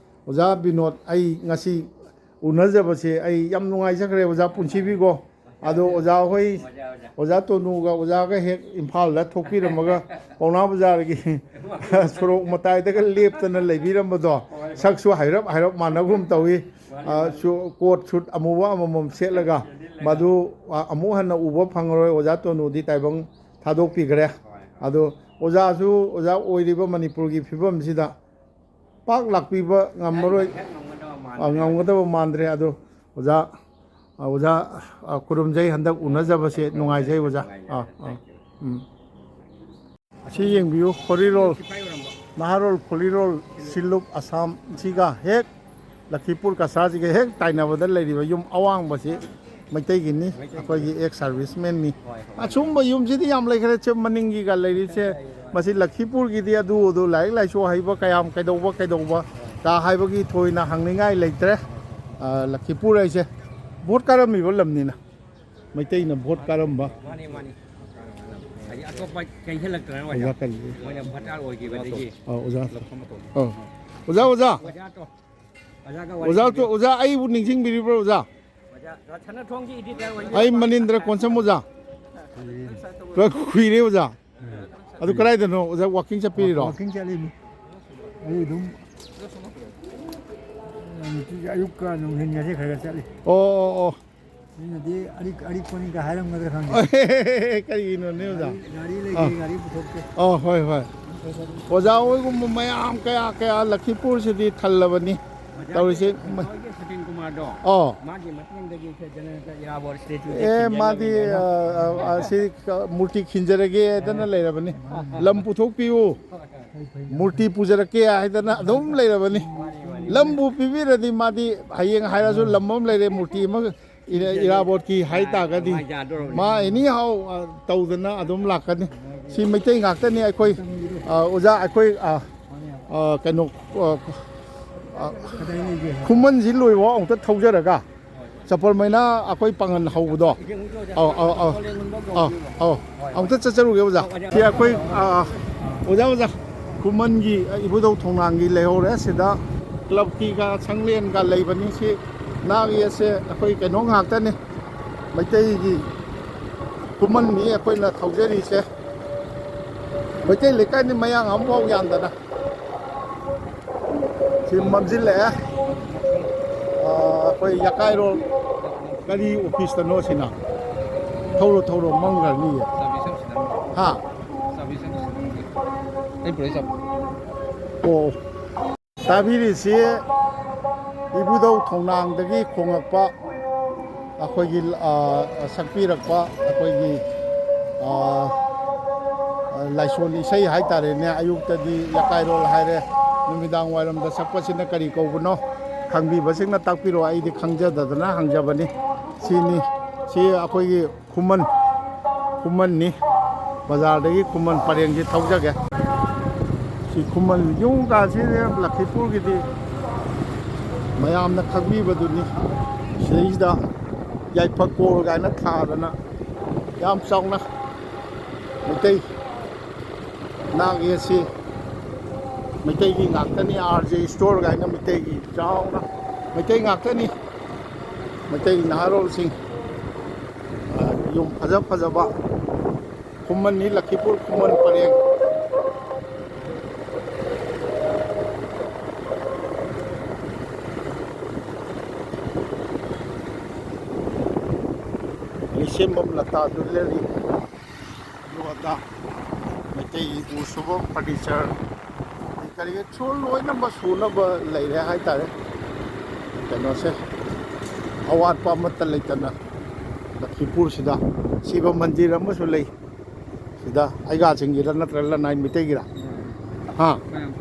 ꯑꯣꯖꯥ ꯕꯤꯅꯣꯗ, ꯑꯩ ꯉꯁꯤ ꯎꯅꯖꯕꯁꯦ ꯑꯩ ꯌꯥꯝ ꯅꯨꯡꯉꯥꯏꯖꯈ꯭ꯔꯦ꯫ ꯑꯣꯖꯥ ꯄꯨꯟꯁꯤꯕꯤꯀꯣ, ꯑꯗꯣ ꯑꯣꯖꯥ ꯍꯣꯏ, ꯑꯣꯖꯥ ꯇꯣꯅꯨꯒ ꯑꯣꯖꯥꯒ ꯍꯦꯛ ꯏꯝꯐꯥꯜꯗ ꯊꯣꯛꯄꯤꯔꯝꯃꯒ ꯄꯥꯎꯅꯥ ꯕꯖꯥꯔꯒꯤ ꯁꯣꯔꯣꯛ ꯃꯇꯥꯏꯗꯒ ꯂꯦꯞꯇꯅ ꯂꯩꯕꯤꯔꯝꯕꯗꯣ, ꯁꯛꯁꯨ ꯍꯥꯏꯔꯞ ꯍꯥꯏꯔꯞ ꯃꯥꯟꯅꯒꯨꯝ ꯇꯧꯏ꯫ ꯑ, ꯁꯨ-, ꯀꯣꯠ ꯁꯨꯠ ꯑꯃꯨꯕ ꯑꯃꯃꯝ ꯁꯦꯠꯂꯒ, ꯃꯗꯨ, ꯑ, ꯑꯃꯨꯛ ꯍꯟꯅ ꯎꯕ ꯐꯪꯉꯔꯣꯏ꯫ ꯑꯣꯖꯥ ꯇꯣꯅꯨꯗꯤ ꯇꯥꯏꯕꯪ ꯊꯥꯗꯣꯛꯄꯤꯈ꯭ꯔꯦ꯫ ꯑꯗꯣ ꯑꯣꯖꯥꯁꯨ ꯑꯣꯖꯥ ꯑꯣꯏꯔꯤꯕ ꯃꯅꯤꯄꯨꯔꯒꯤ ꯐꯤꯕꯝꯁꯤꯗ ꯄꯥꯛ ꯂꯥꯛꯄꯤꯕ ꯉꯝꯃꯔꯣꯏ꯫ ꯍꯦꯛ ꯉꯝꯒꯗꯕ ꯑ, ꯃꯥꯟꯗ꯭ꯔꯦ꯫ ꯉꯝꯒꯗꯕ ꯃꯥꯟꯗ꯭ꯔꯦ꯫ ꯑꯗꯣ ꯑꯣꯖꯥ, ꯑ, ꯑꯣꯖꯥ, ꯑ, ꯈꯨꯔꯨꯝꯖꯩ, ꯍꯟꯗꯛ ꯎꯅꯖꯕꯁꯦ ꯅꯨꯡꯉꯥꯏꯖꯩ ꯑꯣꯖꯥ꯫ ꯑꯥ, ꯑꯥ, ꯎꯝ꯫ ꯑꯁꯤ ꯌꯦꯡꯕꯤꯌꯨ, ꯈꯣꯔꯤꯔꯣꯜ, ꯅꯍꯥꯔꯣꯜ ꯈꯣꯔꯤꯔꯣꯜ ꯁꯤꯜꯂꯨꯞ ꯑꯁꯥꯝ, ꯁꯤꯒ ꯍꯦꯛ ꯂꯈꯤꯄꯨꯔ ꯀꯁꯥꯔꯁꯤꯒ ꯍꯦꯛ ꯇꯥꯏꯅꯕꯗ ꯂꯩꯔꯤꯕ ꯌꯨꯝ ꯑꯋꯥꯡꯕꯁꯤ ꯃꯩꯇꯩꯒꯤꯅꯤ, ꯑꯩꯈꯣꯏꯒꯤ ꯑꯦꯛꯁ ꯁꯥꯔꯚꯤꯁꯃꯦꯟꯅꯤ꯫ ꯑꯁꯨꯝꯕ ꯌꯨꯝꯁꯤꯗꯤ ꯌꯥꯝ ꯂꯩꯈ꯭ꯔꯦ, ꯆꯦ, ꯃꯅꯤꯡꯒꯤꯒ ꯂꯩꯔꯤꯁꯦ꯫ ꯃꯁꯤ ꯂꯈꯤꯄꯨꯔꯒꯤꯗꯤ ꯑꯗꯨ ꯑꯗꯨ ꯂꯥꯏꯔꯤꯛ ꯂꯥꯏꯁꯨ ꯍꯩꯕ ꯀꯌꯥꯝ ꯀꯩꯗꯧꯕ ꯀꯩꯗꯧꯕ ꯀ ꯍꯥꯏꯕꯒꯤ ꯊꯣꯏꯅ ꯍꯪꯅꯤꯡꯉꯥꯏ ꯂꯩꯇ꯭ꯔꯦ꯫ ꯑ, ꯂꯈꯤꯄꯨꯔ ꯍꯥꯏꯁꯦ ꯚꯣꯠ ꯀꯥꯔꯝꯃꯤꯕ ꯂꯝꯅꯤꯅ, ꯃꯩꯇꯩꯅ ꯚꯣꯠ ꯀꯥꯔꯝꯕ꯫ ꯃꯥꯅꯤ, ꯃꯥꯅꯤ꯫ ꯍꯥꯏꯗꯤ ꯑꯇꯣꯞꯄ ꯆꯦꯟꯁꯤꯜꯂꯛꯇ꯭ꯔꯅ ꯑꯣꯖꯥ ꯀꯔꯤ? ꯃꯣꯏꯅ ꯚꯣꯇꯔ ꯑꯣꯏꯈꯤꯕꯗꯒꯤ꯫ ꯑ, ꯑꯣꯖꯥ꯫ ꯑ, ꯑꯣꯖꯥ, ꯑꯣꯖꯥ꯫ ꯑꯣꯖꯥ ꯑꯇꯣ-, ꯑꯣꯖꯥꯒ ꯋꯥꯔꯤ ꯑꯣꯖꯥ, ꯁꯥꯟꯅ-, ꯑꯣꯖꯥ, ꯑꯩꯕꯨ ꯅꯤꯡꯁꯤꯡꯕꯤꯔꯤꯕ꯭ꯔꯣ, ꯑꯣꯖꯥ? ꯑꯣꯖꯥ, ꯑꯣꯖꯥ ꯁꯅꯥꯊꯣꯡꯒꯤ editor ꯑꯣꯏꯕꯤꯔꯕ? ꯑꯩ ꯃꯅꯤꯟꯗ꯭ꯔ ꯀꯣꯟꯁꯝ ꯑꯣꯖꯥ꯫ ꯈꯔ ꯀꯨꯏꯔꯦ ꯑꯣꯖꯥ꯫ ꯑꯗꯨ ꯀꯗꯥꯏꯗꯅꯣ ꯑꯣꯖꯥ, ꯋꯥꯀꯤꯡ ꯆꯠꯄꯤꯔꯤꯔꯣ? ꯋꯥꯀꯤꯡ ꯆꯠꯂꯤꯃꯤ꯫ ꯑꯩ ꯑꯗꯨꯝ ꯅꯨꯡꯇꯤꯒꯤ ꯑꯌꯨꯛꯀ ꯅꯨꯡꯊꯤꯟꯒꯁꯦ ꯈꯔ ꯈꯔ ꯆꯠꯂꯤ꯫ ꯑꯣ, ꯑꯣ, ꯑꯣ꯫ ꯃꯤꯅꯗꯤ ꯑꯔꯤꯛ-, ꯑꯔꯤꯛꯄꯅꯤꯒ ꯍꯥꯏꯔꯝꯒꯗ꯭ꯔꯥ ꯈꯪꯗꯦ꯫ ꯀꯔꯤꯒꯤꯅꯣꯅꯦ ꯑꯣꯖꯥ? ꯒꯥꯔꯤ, ꯒꯥꯔꯤ ꯂꯩꯇꯦ, ꯑꯥ꯫ ꯒꯥꯔꯤ ꯄꯨꯊꯣꯛꯇꯦ꯫ ꯑꯥ, ꯍꯣꯏ, ꯍꯣꯏ꯫ ꯑꯣꯖꯥ ꯍꯣꯏꯒꯨꯝꯕ ꯃꯌꯥꯝ ꯀꯌꯥ ꯀꯌꯥ ꯂꯈꯤꯄꯨꯔꯁꯤꯗꯤ ꯊꯜꯂꯕꯅꯤ꯫ ꯑꯣꯖꯥꯒꯤ ꯇꯧꯔꯤꯁꯦ꯫ ꯀꯩꯅꯣ ꯍꯣꯏꯒꯤ ꯁꯇꯤꯟ ꯀꯨꯃꯥꯔꯗꯣ, ꯑꯥ꯫ ꯃꯥꯒꯤ ꯃꯇꯦꯡꯗꯒꯤ ꯁꯦ ꯖꯅꯔꯦꯇꯔ ꯏꯔꯥꯕꯣꯠ ꯁ꯭ꯇꯦꯆꯨꯁꯦ ꯑꯦ, ꯃꯥꯗꯤ, ꯈꯤꯟꯖꯤꯜꯂꯕꯅꯤꯅꯦ꯫ ꯑ, ꯑ, ꯑ, ꯁꯤ ꯀ-, ꯃꯨꯔꯇꯤ ꯈꯤꯟꯖꯔꯒꯦ ꯍꯥꯏꯗꯅ ꯂꯩꯔꯕꯅꯤ꯫ ꯂꯝ ꯄꯨꯊꯣꯛꯄꯤꯌꯨ꯫ ꯃꯨꯔꯇꯤ ꯄꯨꯖꯔꯛꯀꯦ ꯍꯥꯏꯗꯅ ꯑꯗꯨꯝ ꯂꯩꯔꯕꯅꯤ꯫ ꯂꯝꯕꯨ ꯄꯤꯕꯤꯔꯗꯤ ꯃꯥꯗꯤ ꯍꯌꯦꯡ ꯍꯥꯏꯔꯁꯨ ꯂꯝ ꯑꯃ ꯂꯩꯔꯦ, ꯃꯨꯔꯇꯤ ꯑꯃ ꯏꯔꯥ-, ꯏꯔꯥꯕꯣꯠꯀꯤ ꯍꯥꯏꯇꯥꯔꯒꯗꯤ ꯃꯥꯏ ꯌꯥꯗꯣꯔꯕꯅꯤ꯫ ꯃꯥ ꯑꯦꯅꯤ ꯍꯥꯎ, ꯑ, ꯇꯧꯗꯅ ꯑꯗꯨꯝ ꯂꯥꯛꯀꯅꯤ꯫ ꯁꯤ ꯃꯩꯇꯩ ꯉꯥꯛꯇꯅꯤ ꯑꯩꯈꯣꯏ, ꯑ, ꯑꯣꯖꯥ ꯑꯩꯈꯣꯏ, ꯑ, ꯑ, ꯀꯩꯅꯣ, ꯑ, ꯈꯨꯃꯟꯁꯤ ꯂꯣꯏꯕ ꯑꯃꯨꯛꯇ ꯊꯧꯖꯔꯒ ꯆꯄꯜ ꯃꯩꯅ ꯑꯩꯈꯣꯏ ꯄꯥꯡꯒꯟ ꯍꯧꯕꯗꯣ꯫ ꯑꯧ, ꯑꯧ, ꯑꯧ꯫ ꯑꯧ, ꯑꯧ꯫ ꯑꯃꯨꯛꯇ ꯆꯠꯆꯔꯨꯒꯦ ꯑꯣꯖꯥ꯫ ꯁꯤ ꯑꯩꯈꯣꯏ, ꯑ, ꯑꯣꯖꯥ, ꯑꯣꯖꯥ꯫ ꯈꯨꯃꯟꯒꯤ, ꯑ, ꯏꯕꯨꯙꯧ ꯊꯣꯡꯅꯥꯡꯒꯤ ꯂꯩꯍꯧꯔꯦ꯫ ꯁꯤꯗ ꯀ꯭ꯂꯕꯀꯤꯒ ꯁꯪꯂꯦꯟꯒ ꯂꯩꯕꯅꯤ꯫ ꯁꯤ ꯅꯥꯛ ꯌꯦꯠꯁꯦ ꯑꯩꯈꯣꯏ ꯀꯩꯅꯣ ꯉꯥꯛꯇꯅꯤ꯫ ꯃꯩꯇꯩꯒꯤ ꯈꯨꯃꯟꯅꯤ ꯑꯩꯈꯣꯏꯅ ꯊꯧꯖꯔꯤꯁꯦ꯫ ꯃꯩꯇꯩ ꯂꯩꯀꯥꯏꯅꯤ ꯃꯌꯥꯡ ꯑꯃꯐꯥꯎ ꯌꯥꯟꯗꯅ꯫ ꯁꯤ ꯃꯝꯁꯤꯜꯂꯛꯑꯦ꯫ ꯑꯥ, ꯑꯩꯈꯣꯏ ꯌꯥꯀꯥꯏꯔꯣꯜ ꯀꯔꯤ ꯑꯣꯐꯤꯁꯇꯅꯣ ꯁꯤꯅ? ꯊꯧꯔꯣ, ꯊꯧꯔꯣ, ꯃꯝꯈ꯭ꯔꯅꯤꯌꯦ꯫ ꯍꯥ? ꯑꯣ꯫ ꯇꯥꯕꯤꯔꯤꯁꯤ ꯏꯕꯨꯙꯧ ꯊꯣꯡꯅꯥꯡꯗꯒꯤ ꯈꯣꯡꯉꯛꯄ ꯑꯩꯈꯣꯏꯒꯤ, ꯑ, ꯁꯛꯄꯤꯔꯛꯄ ꯑꯩꯈꯣꯏꯒꯤ, ꯑ, ꯂꯥꯏꯁꯣꯟ ꯏꯁꯩ ꯍꯥꯏꯇꯥꯔꯦꯅꯦ꯫ ꯑꯌꯨꯛꯇꯗꯤ ꯌꯥꯀꯥꯏꯔꯣꯜ ꯍꯥꯏꯔꯦ, ꯅꯨꯃꯤꯗꯥꯡ ꯋꯥꯏꯔꯝꯗ ꯁꯛꯄꯁꯤꯅ ꯀꯔꯤ ꯀꯧꯕꯅꯣ? ꯈꯪꯕꯤꯕꯁꯤꯡꯅ ꯇꯥꯛꯄꯤꯔꯣ, ꯑꯩꯗꯤ ꯈꯪꯖꯗꯗꯅ ꯍꯪꯖꯕꯅꯤ꯫ ꯁꯤꯅꯤ, ꯁꯤ ꯑꯩꯈꯣꯏꯒꯤ ꯈꯨꯃꯟ, ꯈꯨꯃꯟꯅꯤ꯫ ꯕꯖꯥꯔꯗꯒꯤ ꯈꯨꯃꯟ ꯄꯔꯦꯡꯁꯦ ꯊꯧꯖꯒꯦ꯫ ꯁꯤ ꯈꯨꯃꯟ ꯌꯨꯝ ꯀꯥꯁꯤ ꯂꯛꯈꯤꯄꯨꯔꯒꯤꯗꯤ ꯃꯌꯥꯝꯅ ꯈꯪꯕꯤꯕꯗꯨꯅꯤ꯫ ꯁꯤꯗꯩꯁꯤꯗ ꯌꯥꯏꯐꯀꯣꯜ ꯀꯥꯏꯅ ꯊꯥꯗꯅ ꯌꯥꯝ ꯆꯥꯎꯅ ꯃꯩꯇꯩ ꯅꯥꯛ ꯌꯦꯠꯁꯤ ꯃꯩꯇꯩꯒꯤ ꯉꯥꯛꯇꯅꯤ꯫ ꯑꯥꯔ ꯖꯦ ꯁ꯭ꯇꯣꯔ ꯀꯥꯏꯅ ꯃꯩꯇꯩꯒꯤ ꯆꯥꯎꯅ ꯃꯩꯇꯩ ꯉꯥꯛꯇꯅꯤ꯫ ꯃꯩꯇꯩ ꯅꯍꯥꯔꯣꯜꯁꯤꯡ, ꯑ, ꯌꯨꯝ ꯐꯖ ꯐꯖꯕ ꯈꯨꯃꯟꯅꯤ, ꯂꯛꯈꯤꯄꯨꯔ ꯈꯨꯃꯟ ꯄꯔꯦꯡ꯫ ꯂꯩꯁꯦꯝꯕꯝ ꯂꯇꯥ ꯖꯨꯋꯦꯂꯔꯤ꯫ ꯑꯗꯨ ꯑꯗꯥ ꯃꯩꯇꯩꯒꯤ ꯎ ꯁꯨꯕ ꯐꯔꯅꯤꯆꯔ ꯀꯔꯤ ꯀꯔꯤ ꯁꯨ ꯂꯣꯏꯅꯃꯛ ꯁꯨꯅꯕ ꯂꯩꯔꯦ ꯍꯥꯏꯇꯥꯔꯦ꯫ ꯀꯩꯅꯣꯁꯦ ꯑꯋꯥꯠꯄ ꯑꯃꯠꯇ ꯂꯩꯇꯅ ꯂꯛꯈꯤꯄꯨꯔꯁꯤꯗ ꯁꯤꯕ ꯃꯟꯗꯤꯔ ꯑꯃꯁꯨ ꯂꯩ꯫ ꯁꯤꯗ ꯑꯩꯒꯥꯁꯤꯡꯒꯤꯔ ꯅꯠꯇ꯭ꯔꯒ ꯂꯅꯥꯏ ꯃꯩꯇꯩꯒꯤꯔ? ꯍꯥ?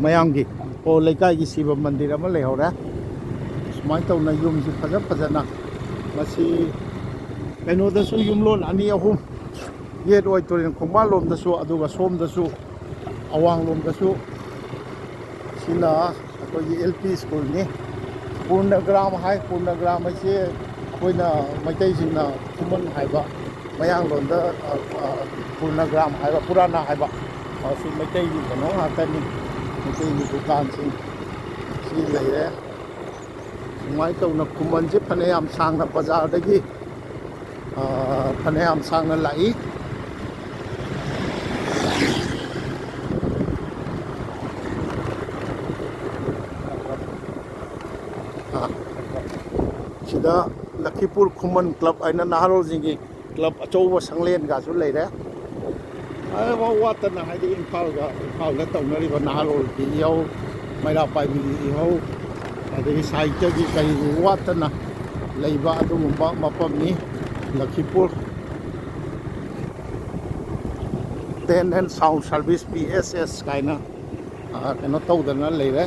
ꯃꯌꯥꯝꯒꯤ꯫ ꯑꯣ, ꯂꯩꯀꯥꯏꯒꯤ ꯁꯤꯕ ꯃꯟꯗꯤꯔ ꯑꯃ ꯂꯩꯍꯧꯔꯦ꯫ ꯁꯨꯃꯥꯏꯅ ꯇꯧꯅ ꯌꯨꯝꯁꯤ ꯐꯖ ꯐꯖꯅ, ꯃꯁꯤ ꯀꯩꯅꯣꯗꯁꯨ ꯌꯨꯝꯂꯣꯟ ꯑꯅꯤ ꯑꯍꯨꯝ, ꯌꯦꯠ ꯑꯣꯏ ꯇꯨꯔꯦꯟ ꯈꯣꯡꯕꯥꯟ ꯂꯣꯝꯗꯁꯨ, ꯑꯗꯨꯒ ꯁꯣꯝꯗꯁꯨ, ꯑꯋꯥꯡ ꯂꯣꯝꯗꯁꯨ꯫ ꯁꯤꯅ ꯑꯩꯈꯣꯏꯒꯤ ꯑꯦꯜ ꯄꯤ ꯁ꯭ꯀꯨꯜꯅꯤ꯫ ꯄꯨꯔꯅꯒ꯭ꯔꯥꯝ ꯍꯥꯏ, ꯄꯨꯔꯅꯒ꯭ꯔꯥꯝ ꯍꯥꯏꯁꯦ ꯑꯩꯈꯣꯏꯅ ꯃꯩꯇꯩꯁꯤꯡꯅ ꯈꯨꯃꯟ ꯍꯥꯏꯕ, ꯃꯌꯥꯡꯂꯣꯟꯗ, ꯑ, ꯑ, ꯄꯨꯔꯅꯒ꯭ꯔꯥꯝ ꯍꯥꯏꯕ, ꯄꯨꯔꯥꯅꯥ ꯍꯥꯏꯕ, ꯑ, ꯁꯤ ꯃꯩꯇꯩꯒꯤ ꯀꯩꯅꯣ ꯉꯥꯛꯇꯅꯤ, ꯃꯩꯇꯩꯒꯤ ꯗꯨꯀꯥꯟꯁꯤꯡ ꯁꯤ ꯂꯩꯔꯦ꯫ ꯑꯗꯨꯃꯥꯏꯅ ꯇꯧꯅ ꯈꯨꯃꯟꯁꯦ ꯐꯅꯌꯥꯝ ꯁꯥꯡꯅ ꯕꯖꯥꯔꯗꯒꯤ, ꯑ, ꯐꯅꯌꯥꯝ ꯁꯥꯡꯅ ꯂꯥꯛꯏ꯫ ꯑ, ꯁꯤꯗ ꯂꯈꯤꯄꯨꯔ ꯈꯨꯃꯟ ꯀ꯭ꯂꯕ ꯍꯥꯏꯅ ꯅꯍꯥꯔꯣꯜꯁꯤꯡꯒꯤ ꯀ꯭ꯂꯕ ꯑꯆꯧꯕ ꯁꯪꯂꯦꯟꯒꯁꯨ ꯂꯩꯔꯦ꯫ ꯑꯗꯨꯐꯥꯎ ꯋꯥꯠꯇꯅ, ꯍꯥꯏꯗꯤ ꯏꯝꯐꯥꯜꯒ, ꯏꯝꯐꯥꯜꯗ ꯇꯧꯅꯔꯤꯕ ꯅꯍꯥꯔꯣꯜꯒꯤ ꯏꯍꯧ, ꯃꯩꯔꯥ ꯄꯥꯏꯕꯤꯒꯤ ꯏꯍꯧ, ꯑꯗꯒꯤ ꯁꯥꯍꯤꯇ꯭ꯌꯒꯤ ꯀꯔꯤꯒꯤ ꯋꯥꯠꯇꯅ ꯂꯩꯕ ꯑꯗꯨꯒꯨꯝꯕ ꯃꯐꯝꯅꯤ ꯂꯈꯤꯄꯨꯔ꯫ Tent and Sound Service, P S S ꯀꯥꯏꯅ, ꯑ, ꯀꯩꯅꯣ ꯇꯧꯗꯅ ꯂꯩꯔꯦ꯫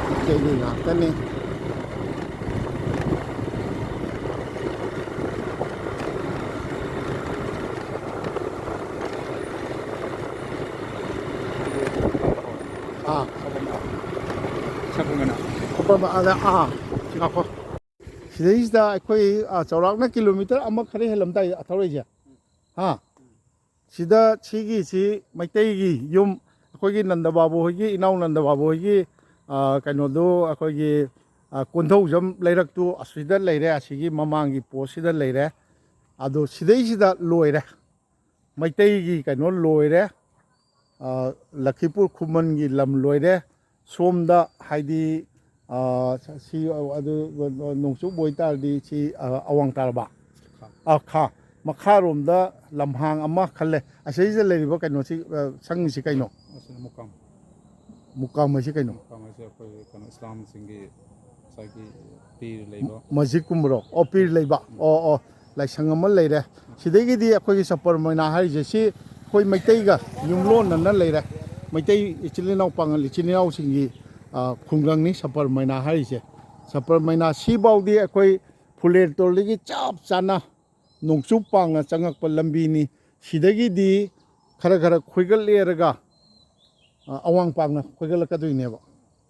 ꯃꯩꯇꯩꯒꯤ ꯉꯥꯛꯇꯅꯤ꯫ ꯑꯥ꯫ ꯁꯒꯣꯜꯕꯟ꯫ ꯁꯒꯣꯜꯕꯟ ꯑꯗ, ꯑꯥ, ꯁꯤ ꯉꯥꯏꯈꯣ꯫ ꯁꯤꯗꯩꯁꯤꯗ ꯑꯩꯈꯣꯏ, ꯑ, ꯆꯥꯎꯔꯥꯛꯅ ꯀꯤꯂꯣꯃꯤꯇꯔ ꯑꯃ ꯈꯔ ꯍꯦꯜꯂꯝꯗꯥꯏ ꯊꯧꯔꯛꯏꯁꯦ꯫ ꯍꯥ? ꯁꯤꯗ ꯁꯤꯒꯤꯁꯤ ꯃꯩꯇꯩꯒꯤ ꯌꯨꯝ, ꯑꯩꯈꯣꯏꯒꯤ ꯅꯟꯗ ꯕꯥꯕꯨ ꯍꯣꯏꯒꯤ, ꯏꯅꯥꯎ ꯅꯟꯗ ꯕꯥꯕꯨ ꯍꯣꯏꯒꯤ, ꯑ, ꯀꯩꯅꯣꯗꯨ ꯑꯩꯈꯣꯏꯒꯤ, ꯑ, ꯀꯣꯟꯊꯧꯖꯝ ꯂꯩꯔꯛꯇꯨ ꯑꯁꯤꯗ ꯂꯩꯔꯦ, ꯑꯁꯤꯒꯤ ꯃꯃꯥꯡꯒꯤ ꯄꯣꯠꯁꯤꯗ ꯂꯩꯔꯦ꯫ ꯑꯗꯣ ꯁꯤꯗꯩꯁꯤꯗ ꯂꯣꯏꯔꯦ꯫ ꯃꯩꯇꯩꯒꯤ ꯀꯩꯅꯣ ꯂꯣꯏꯔꯦ꯫ ꯑ, ꯂꯈꯤꯄꯨꯔ ꯈꯨꯃꯟꯒꯤ ꯂꯝ ꯂꯣꯏꯔꯦ꯫ ꯁꯣꯝꯗ ꯍꯥꯏꯗꯤ, ꯑ, ꯁꯤ, ꯑꯗꯨ ꯅꯣꯡꯆꯨꯞ ꯑꯣꯏꯇꯥꯔꯗꯤ ꯁꯤ, ꯑ, ꯑꯋꯥꯡ ꯇꯥꯔꯕ? ꯑ, ꯈꯥ꯫ ꯃꯈꯥꯔꯣꯝꯗ ꯂꯝꯍꯥꯡ ꯑꯃ ꯈꯜꯂꯦ꯫ ꯑꯁꯤꯗꯩꯁꯤꯗ ꯂꯩꯔꯤꯕ ꯀꯩꯅꯣꯁꯤ, ꯑ, ꯁꯪꯉꯤꯁꯤ ꯀꯩꯅꯣ? ꯑꯁꯤꯅ ꯃꯨꯀꯥꯝ꯫ ꯃꯨꯀꯥꯝ ꯍꯥꯏꯁꯤ ꯀꯩꯅꯣ? ꯃꯨꯀꯥꯝ ꯍꯥꯏꯁꯦ ꯑꯩꯈꯣꯏ ꯀꯩꯅꯣ ꯏꯁꯂꯥꯝꯁꯤꯡꯒꯤ ꯉꯁꯥꯏꯒꯤ ꯄꯤꯔ ꯂꯩꯕ꯫ ꯃꯁꯖꯤꯠꯀꯨꯝꯕꯔꯣ? ꯑꯣ, ꯄꯤꯔ ꯂꯩꯕ꯫ ꯎꯝ꯫ ꯑꯣ, ꯑꯣ, ꯂꯥꯏꯁꯪ ꯑꯃ ꯂꯩꯔꯦ꯫ ꯁꯤꯗꯒꯤꯗꯤ ꯑꯩꯈꯣꯏꯒꯤ ꯆꯄꯔ ꯃꯣꯏꯅꯥ ꯍꯥꯏꯔꯤꯁꯦ, ꯁꯤ ꯑꯩꯈꯣꯏ ꯃꯩꯇꯩꯒ ꯌꯨꯝꯂꯣꯟꯅꯅ ꯂꯩꯔꯦ꯫ ꯃꯩꯇꯩ ꯏꯆꯤꯜ ꯏꯅꯥꯎ, ꯄꯥꯉꯜ ꯏꯆꯤꯜ ꯏꯅꯥꯎꯁꯤꯡꯒꯤ, ꯑ, ꯈꯨꯡꯒꯪꯅꯤ ꯆꯄꯔ ꯃꯣꯏꯅꯥ ꯍꯥꯏꯔꯤꯁꯦ꯫ ꯆꯄꯔ ꯃꯣꯏꯅꯥ ꯁꯤꯐꯥꯎꯗꯤ ꯑꯩꯈꯣꯏ ꯐꯨꯂꯦꯟꯇꯣꯜꯗꯒꯤ ꯆꯞ ꯆꯥꯅ ꯅꯣꯡꯆꯨꯞ ꯄꯥꯡꯅ ꯆꯪꯉꯛꯄ ꯂꯝꯕꯤꯅꯤ꯫ ꯁꯤꯗꯒꯤꯗꯤ ꯈꯔ ꯈꯔ ꯈꯣꯏꯒꯠꯂꯦꯔꯒ, ꯑ, ꯑꯋꯥꯡ ꯄꯥꯡꯅ ꯈꯣꯏꯒꯠꯂꯛꯀꯗꯣꯏꯅꯦꯕ꯫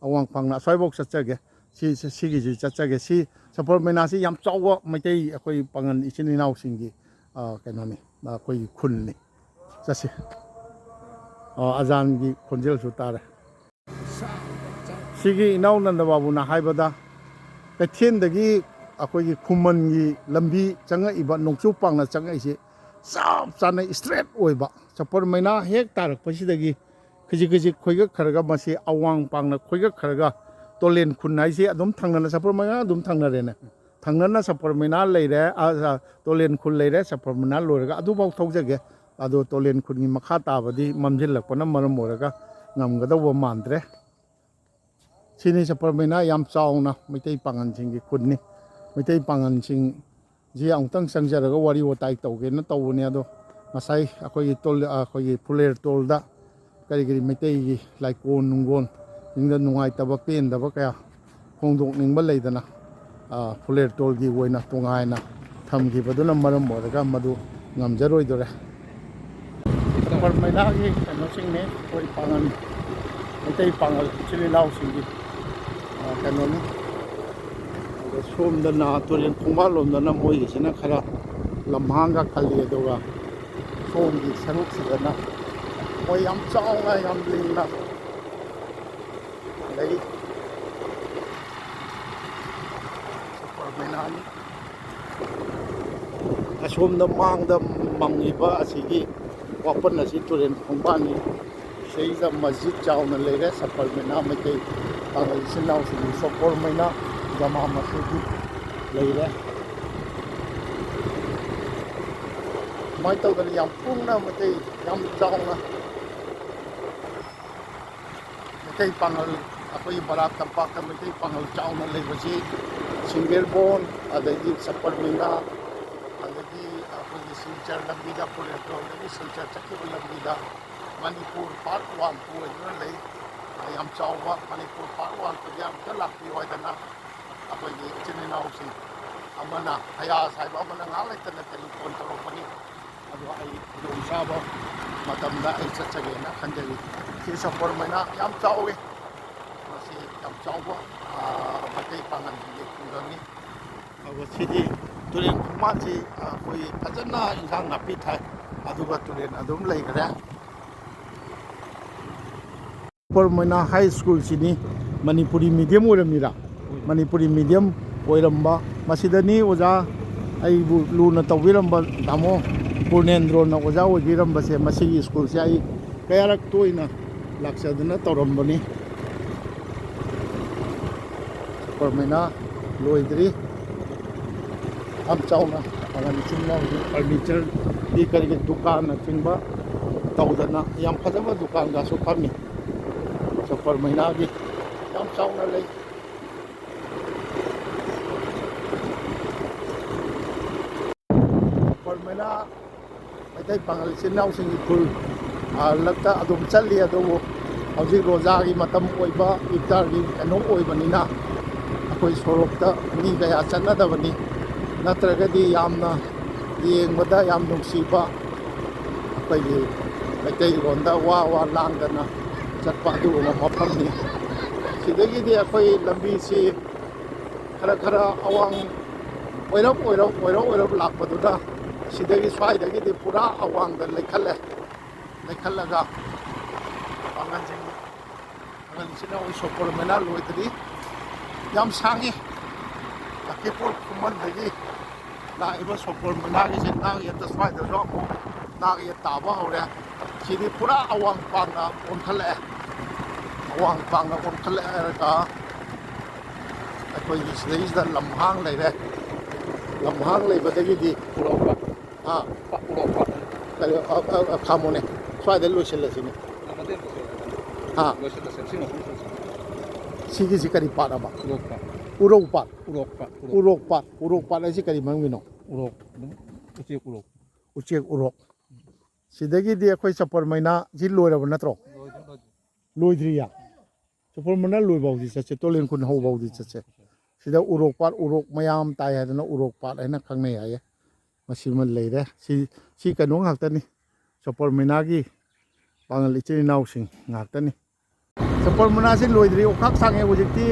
ꯑꯋꯥꯡ ꯄꯥꯡꯅ ꯑꯁ꯭ꯋꯥꯏꯐꯥꯎ ꯆꯠꯆꯒꯦ꯫ ꯁꯤ, ꯁꯤ, ꯁꯤꯒꯤꯁꯤ ꯆꯠꯆꯒꯦ꯫ ꯁꯤ ꯁꯄꯔ ꯃꯩꯅꯥꯁꯤ ꯌꯥꯝ ꯆꯥꯎꯕ ꯃꯩꯇꯩ ꯑꯩꯈꯣꯏ ꯄꯥꯉꯜ ꯏꯆꯤꯟ ꯏꯅꯥꯎꯁꯤꯡꯒꯤ, ꯑ, ꯀꯩꯅꯣꯅꯤ, ꯑ, ꯑꯩꯈꯣꯏꯒꯤ ꯈꯨꯜꯅꯤ꯫ ꯆꯠꯁꯤ꯫ ꯑ, ꯑꯖꯥꯟꯒꯤ ꯈꯣꯟꯖꯦꯜꯁꯨ ꯇꯥꯔꯦ꯫ ꯁꯤꯒꯤ ꯏꯅꯥꯎ ꯅꯟꯗ ꯕꯥꯕꯨꯅ ꯍꯥꯏꯕꯗ, ꯀꯩꯊꯦꯜꯗꯒꯤ ꯑꯩꯈꯣꯏꯒꯤ ꯈꯨꯃꯟꯒꯤ ꯂꯝꯕꯤ ꯆꯪꯉꯛꯏꯕ, ꯅꯣꯡꯆꯨꯞ ꯄꯥꯡꯅ ꯆꯪꯉꯛꯏꯁꯤ ꯆꯞ ꯆꯥꯅ straight ꯑꯣꯏꯕ, ꯁꯄꯔ ꯃꯩꯅꯥ ꯍꯦꯛ ꯇꯥꯔꯛꯄꯁꯤꯗꯒꯤ ꯈꯖꯤꯛ ꯈꯖꯤꯛ ꯈꯣꯏꯒꯠꯈ꯭ꯔꯒ, ꯃꯁꯤ ꯑꯋꯥꯡ ꯄꯥꯡꯅ ꯈꯣꯏꯒꯠꯈ꯭ꯔꯒ, ꯇꯣꯂꯦꯟ ꯈꯨꯟ ꯍꯥꯏꯁꯤ ꯑꯗꯨꯝ ꯊꯪꯅꯅ, ꯁꯄꯔ ꯃꯩꯅꯥ ꯑꯗꯨꯝ ꯊꯪꯅꯔꯦꯅꯦ꯫ ꯊꯪꯅꯅ ꯁꯄꯔ ꯃꯩꯅꯥ ꯂꯩꯔꯦ, ꯑ, ꯑ, ꯇꯣꯂꯦꯟ ꯈꯨꯜ ꯂꯩꯔꯦ, ꯁꯄꯔ ꯃꯩꯅꯥ ꯂꯣꯏꯔꯒ ꯑꯗꯨꯐꯥꯎ ꯊꯧꯖꯒꯦ꯫ ꯑꯗꯣ ꯇꯣꯂꯦꯟ ꯈꯨꯟꯒꯤ ꯃꯈꯥ ꯇꯥꯕꯗꯤ ꯃꯝꯁꯤꯜꯂꯛꯄꯅ ꯃꯔꯝ ꯑꯣꯏꯔꯒ ꯉꯝꯒꯗꯧꯕ ꯃꯥꯟꯗ꯭ꯔꯦ꯫ ꯁꯤꯅꯤ ꯁꯄꯔ ꯃꯩꯅꯥ ꯌꯥꯝ ꯆꯥꯎꯅ ꯃꯩꯇꯩ ꯄꯥꯉꯜꯁꯤꯡꯒꯤ ꯈꯨꯟꯅꯤ꯫ ꯃꯩꯇꯩ ꯄꯥꯉꯜꯁꯤꯡꯁꯤ ꯑꯃꯨꯛꯇꯪ ꯆꯪꯖꯔꯒ ꯋꯥꯔꯤ ꯋꯥꯇꯥꯏ ꯇꯧꯒꯦꯅ ꯇꯧꯕꯅꯦ꯫ ꯑꯗꯣ ꯉꯁꯥꯏ ꯑꯩꯈꯣꯏꯒꯤ ꯇꯣꯜ-, ꯑꯩꯈꯣꯏꯒꯤ ꯐꯨꯂꯦꯔ ꯇꯣꯜꯗ ꯀꯔꯤ ꯀꯔꯤ ꯃꯩꯇꯩꯒꯤ ꯂꯥꯏꯀꯣꯟ ꯅꯨꯡꯒꯣꯟ ꯁꯤꯡꯗ ꯅꯨꯡꯉꯥꯏꯇꯕ ꯄꯦꯟꯗꯕ ꯀꯌꯥ ꯐꯣꯡꯗꯣꯛꯅꯤꯡꯕ ꯂꯩꯗꯅ, ꯑ, ꯐꯨꯂꯦꯔ ꯇꯣꯜꯒꯤ ꯑꯣꯏꯅ ꯇꯣꯉꯥꯟꯅ ꯊꯝꯈꯤꯕꯗꯨꯅ ꯃꯔꯝ ꯑꯣꯏꯔꯒ ꯃꯗꯨ ꯉꯝꯖꯔꯣꯏꯗꯣꯔꯦ꯫ ꯁꯄꯔ ꯃꯩꯅꯥꯒꯤ ꯀꯩꯅꯣꯁꯤꯡꯅꯤ, ꯑꯩꯈꯣꯏ ꯄꯥꯉꯜ, ꯃꯩꯇꯩ ꯄꯥꯉꯜ ꯏꯆꯤꯜ ꯏꯅꯥꯎꯁꯤꯡꯒꯤ, ꯑ, ꯀꯩꯅꯣꯅꯤ꯫ ꯑꯗꯣ ꯁꯣꯝꯗꯅ ꯇꯨꯔꯦꯜ ꯈꯣꯡꯕꯥꯜ ꯂꯣꯝꯗꯅ ꯃꯣꯏꯒꯤꯁꯤꯅ ꯈꯔ ꯂꯝꯍꯥꯡꯒ ꯈꯜꯂꯤ, ꯑꯗꯨꯒ ꯁꯣꯝꯒꯤ ꯁꯔꯨꯛꯁꯤꯗꯅ ꯃꯣꯏ ꯌꯥꯝ ꯆꯥꯎꯅ, ꯌꯥꯝ ꯂꯤꯡꯅ ꯂꯩ꯫ ꯁꯄꯔ ꯃꯩꯅꯥꯅꯤ꯫ ꯑꯁꯣꯝꯗ ꯃꯥꯡꯗ ꯃꯪꯉꯤꯕ ꯑꯁꯤꯒꯤ ꯋꯥꯄꯟ ꯑꯁꯤ ꯇꯨꯔꯦꯜ ꯈꯣꯡꯕꯥꯟꯅꯤ꯫ ꯁꯤꯗꯩꯗ ꯃꯁꯖꯤꯗ ꯆꯥꯎꯅ ꯂꯩꯔꯦ꯫ ꯁꯄꯔ ꯃꯩꯅꯥ ꯃꯩꯇꯩ ꯄꯥꯉꯜ ꯏꯆꯤꯟ ꯏꯅꯥꯎꯁꯤꯡꯒꯤ ꯁꯄꯔ ꯃꯩꯅꯥ ꯖꯃꯥ ꯃꯁꯖꯤꯗ ꯂꯩꯔꯦ꯫ ꯑꯗꯨꯃꯥꯏꯅ ꯇꯧꯗꯅ ꯌꯥꯝ ꯀꯨꯡꯅ ꯃꯩꯇꯩ ꯌꯥꯝ ꯆꯥꯎꯅ ꯃꯩꯇꯩ ꯄꯥꯉꯜ, ꯑꯩꯈꯣꯏꯒꯤ ꯕꯔꯥꯛ ꯇꯝꯄꯥꯛꯇ ꯃꯩꯇꯩ ꯄꯥꯉꯜ ꯆꯥꯎꯅ ꯂꯩꯕꯁꯤ ꯁꯤꯡꯒꯦꯔꯕꯣꯟ, ꯑꯗꯒꯤ ꯁꯄꯔ ꯃꯩꯅꯥ, ꯑꯗꯒꯤ ꯑꯩꯈꯣꯏꯒꯤ ꯁꯤꯜꯆꯔ ꯂꯝꯕꯤꯗ, ꯀꯣꯂꯦꯖꯂꯣꯝꯗꯒꯤ ꯁꯤꯜꯆꯔ ꯆꯠꯈꯤꯕ ꯂꯝꯕꯤꯗ ꯃꯅꯤꯄꯨꯔ ꯄꯥꯔꯠ ꯋꯥꯟ ꯇꯨ ꯍꯥꯏꯗꯨꯅ ꯂꯩ꯫ ꯌꯥꯝ ꯆꯥꯎꯕ ꯃꯅꯤꯄꯨꯔ ꯄꯥꯔꯠ ꯋꯥꯟ ꯇꯨꯁꯦ ꯑꯝꯇ ꯂꯥꯛꯄꯤꯌꯨ ꯍꯥꯏꯗꯅ ꯑꯩꯈꯣꯏꯒꯤ ꯏꯆꯤꯟ ꯏꯅꯥꯎꯁꯤꯡ ꯑꯃꯅ, ꯑꯌꯥꯁ ꯍꯥꯏꯕ ꯑꯃꯅ ꯉꯥꯏꯍꯥꯛ ꯂꯩꯇꯅ ꯇꯦꯂꯤꯐꯣꯟ ꯇꯧꯔꯛꯄꯅꯤ꯫ ꯑꯗꯣ ꯑꯩ ꯈꯨꯗꯣꯡꯆꯥꯕ ꯃꯇꯝꯗ ꯑꯩ ꯆꯠꯆꯒꯦꯅ ꯈꯟꯖꯔꯤ꯫ ꯁꯤ ꯁꯣꯄꯣꯔ ꯃꯩꯅꯥ ꯌꯥꯝ ꯆꯥꯎꯏ꯫ ꯃꯁꯤ ꯌꯥꯝ ꯆꯥꯎꯕ, ꯑ, ꯃꯩꯇꯩ ꯄꯥꯉꯜꯒꯤ ꯈꯨꯡꯒꯪꯅꯤ꯫ ꯑꯗꯨꯒ ꯁꯤꯗꯤ ꯇꯨꯔꯦꯟ ꯈꯣꯡꯕꯥꯟꯁꯤ, ꯑ, ꯑꯩꯈꯣꯏ ꯐꯖꯅ ꯏꯟꯁꯥꯡ ꯅꯥꯄꯤ ꯊꯥꯏ, ꯑꯗꯨꯒ ꯇꯨꯔꯦꯟ ꯑꯗꯨꯝ ꯂꯩꯈ꯭ꯔꯦ꯫ ꯁꯣꯄꯣꯔ ꯃꯩꯅꯥ ꯍꯥꯏ ꯁ꯭ꯀꯨꯜꯁꯤꯅꯤ ꯃꯅꯤꯄꯨꯔꯤ ꯃꯤꯗꯤꯌꯝ ꯑꯣꯏꯔꯝꯃꯤꯔꯥ? ꯃꯅꯤꯄꯨꯔꯤ ꯃꯤꯗꯤꯌꯝ ꯑꯣꯏꯔꯝꯕ꯫ ꯃꯁꯤꯗꯅꯤ ꯑꯣꯖꯥ ꯑꯩꯕꯨ ꯂꯨꯅ ꯇꯧꯕꯤꯔꯝꯕ ꯇꯥꯃꯣ ꯄꯨꯔꯅꯦꯟꯗ꯭ꯔꯣꯅ ꯑꯣꯖꯥ ꯑꯣꯏꯕꯤꯔꯝꯕꯁꯦ꯫ ꯃꯁꯤꯒꯤ ꯁ꯭ꯀꯨꯜꯁꯦ ꯑꯩ ꯀꯌꯥꯔꯛ ꯇꯣꯏꯅ ꯂꯥꯛꯆꯗꯨꯅ ꯇꯧꯔꯝꯕꯅꯤ꯫ ꯁꯣꯄꯣꯔ ꯃꯩꯅꯥ ꯂꯣꯏꯗ꯭ꯔꯤ꯫ ꯌꯥꯝ ꯆꯥꯎꯅ ꯄꯥꯡꯒꯜ ꯏꯆꯤꯟ ꯏꯅꯥꯎꯒꯤ ꯐꯔꯅꯤꯆꯔꯒꯤ ꯀꯔꯤꯒꯤ ꯗꯨꯀꯥꯟꯅꯆꯤꯡꯕ ꯇꯧꯗꯅ ꯌꯥꯝ ꯐꯖꯕ ꯗꯨꯀꯥꯟꯒꯁꯨ ꯐꯝꯃꯤ꯫ ꯁꯣꯄꯣꯔ ꯃꯩꯅꯥꯒꯤ ꯌꯥꯝ ꯆꯥꯎꯅ ꯂꯩ꯫ ꯁꯣꯄꯣꯔ ꯃꯩꯅꯥ ꯃꯩꯇꯩ ꯄꯥꯉꯜ ꯏꯆꯤꯟ ꯏꯅꯥꯎꯁꯤꯡꯒꯤ ꯈꯨꯜ, ꯑ, ꯂꯛꯇ ꯑꯗꯨꯝ ꯆꯠꯂꯤ꯫ ꯑꯗꯨꯕꯨ ꯍꯧꯖꯤꯛ ꯔꯣꯖꯥꯒꯤ ꯃꯇꯝ ꯑꯣꯏꯕ, ꯏꯐꯇꯥꯔꯒꯤ ꯀꯩꯅꯣ ꯑꯣꯏꯕꯅꯤꯅ ꯑꯩꯈꯣꯏ ꯁꯣꯔꯣꯛꯇ ꯃꯤ ꯀꯌꯥ ꯆꯠꯅꯗꯕꯅꯤ꯫ ꯅꯠꯇ꯭ꯔꯒꯗꯤ ꯌꯥꯝꯅ ꯌꯦꯡꯕꯗ ꯌꯥꯝ ꯅꯨꯡꯁꯤꯕ, ꯑꯩꯈꯣꯏꯒꯤ ꯃꯩꯇꯩꯔꯣꯟꯗ ꯋꯥ ꯋꯥ ꯂꯥꯡꯗꯅ ꯆꯠꯄ ꯑꯗꯨꯒꯨꯝꯕ ꯃꯐꯝꯅꯤ꯫ ꯁꯤꯗꯒꯤꯗꯤ ꯑꯩꯈꯣꯏ ꯂꯝꯕꯤꯁꯤ ꯈꯔ ꯈꯔ ꯑꯋꯥꯡ ꯑꯣꯏꯔꯞ ꯑꯣꯏꯔꯞ ꯑꯣꯏꯔꯞ ꯑꯣꯏꯔꯞ ꯂꯥꯛꯄꯗꯨꯅ ꯁꯤꯗꯒꯤ ꯁ꯭ꯋꯥꯏꯗꯒꯤꯗꯤ ꯄꯨꯔꯥ ꯑꯋꯥꯡꯗ ꯂꯩꯈꯠꯂꯦ꯫ ꯂꯩꯈꯠꯂꯒ ꯄꯥꯡꯒꯜꯁꯤꯡ, ꯄꯥꯡꯒꯜꯁꯤꯅ ꯑꯩꯈꯣꯏ ꯁꯣꯄꯣꯔ ꯃꯩꯅꯥ ꯂꯣꯏꯗ꯭ꯔꯤ꯫ ꯌꯥꯝ ꯁꯥꯡꯉꯤ꯫ ꯂꯛꯈꯤꯄꯨꯔ ꯈꯨꯃꯟꯗꯒꯤ ꯂꯥꯛꯏꯕ ꯁꯣꯄꯣꯔ ꯃꯩꯅꯥꯒꯤꯁꯦ ꯅꯥꯛ ꯌꯦꯠꯇ ꯁ꯭ꯋꯥꯏꯗꯁꯨ ꯑꯃꯨꯛ ꯅꯥꯛ ꯌꯦꯠ ꯇꯥꯕ ꯍꯧꯔꯦ꯫ ꯁꯤꯗꯤ ꯄꯨꯔꯥ ꯑꯋꯥꯡ ꯄꯥꯡꯅ ꯑꯣꯟꯈꯠꯂꯛꯑꯦ꯫ ꯑꯋꯥꯡ ꯄꯥꯡꯅ ꯑꯣꯟꯈꯠꯂꯛꯑꯦ ꯍꯥꯏꯔꯒ ꯑꯩꯈꯣꯏꯒꯤ ꯁꯤꯗꯩꯁꯤꯗ ꯂꯝꯍꯥꯡ ꯂꯩꯔꯦ꯫ ꯂꯝꯍꯥꯡ ꯂꯩꯕꯗꯒꯤꯗꯤ ꯎꯔꯣꯛꯄ, ꯑꯥ, ꯎꯔꯣꯛꯄ, ꯀꯩꯅꯣ, ꯑ, ꯑ, ꯑ, ꯈꯥꯝꯃꯣꯅꯦ, ꯁ꯭ꯋꯥꯏꯗ ꯂꯣꯏꯁꯤꯜꯂꯁꯤꯅꯦ꯫ ꯑꯥ꯫ ꯂꯣꯏꯁꯤꯜꯂꯁꯦ, ꯁꯤ ꯃꯐꯝꯁꯦ꯫ ꯁꯤꯒꯤꯁꯤ ꯀꯔꯤ ꯄꯥꯠ ꯍꯥꯏꯕ? ꯎꯔꯣꯛꯄ꯫ ꯎꯔꯧ ꯄꯥꯠ꯫ ꯎꯔꯣꯛꯄ, ꯎꯔꯣꯛ꯫ ꯎꯔꯣꯛ ꯄꯥꯠ꯫ ꯎꯔꯣꯛ ꯄꯥꯠ ꯍꯥꯏꯁꯤ ꯀꯔꯤ ꯃꯔꯝꯒꯤꯅꯣ? ꯎꯔꯣꯛ, ꯑꯗꯨꯝ ꯎꯆꯦꯛ ꯎꯔꯣꯛ꯫ ꯎꯆꯦꯛ ꯎꯔꯣꯛ꯫ ꯁꯤꯗꯒꯤꯗꯤ ꯑꯩꯈꯣꯏ ꯆꯄꯔ ꯃꯩꯅꯥ ꯁꯤ ꯂꯣꯏꯔꯕ ꯅꯠꯇ꯭ꯔꯣ? ꯂꯣꯏꯗ꯭ꯔꯤ, ꯂꯣꯏꯗ꯭ꯔꯤ꯫ ꯂꯣꯏꯗ꯭ꯔꯤꯌꯥ? ꯆꯄꯔ ꯃꯩꯅꯥ ꯂꯣꯏꯐꯥꯎꯗꯤ ꯆꯠꯁꯦ, ꯇꯣꯂꯦꯟ ꯈꯨꯟ ꯍꯧꯐꯥꯎꯗꯤ ꯆꯠꯁꯦ꯫ ꯁꯤꯗ ꯎꯔꯣꯛ ꯄꯥꯠ, ꯎꯔꯣꯛ ꯃꯌꯥꯝ ꯇꯥꯏ ꯍꯥꯏꯗꯅ ꯎꯔꯣꯛ ꯄꯥꯠ ꯍꯥꯏꯅ ꯈꯪꯅꯩ ꯍꯥꯏꯌꯦ꯫ ꯃꯁꯤꯃ ꯂꯩꯔꯦ꯫ ꯁꯤ, ꯁꯤ ꯀꯩꯅꯣ ꯉꯥꯛꯇꯅꯤ, ꯆꯣꯄꯔ ꯃꯩꯅꯥꯒꯤ ꯄꯥꯡꯒꯜ ꯏꯆꯤꯜ ꯏꯅꯥꯎꯁꯤꯡ ꯉꯥꯛꯇꯅꯤ꯫ ꯆꯣꯄꯔ ꯃꯩꯅꯥꯁꯤ ꯂꯣꯏꯗ꯭ꯔꯤ, ꯑꯣꯛꯈꯥꯛ ꯁꯥꯡꯉꯦ꯫ ꯍꯧꯖꯤꯛꯇꯤ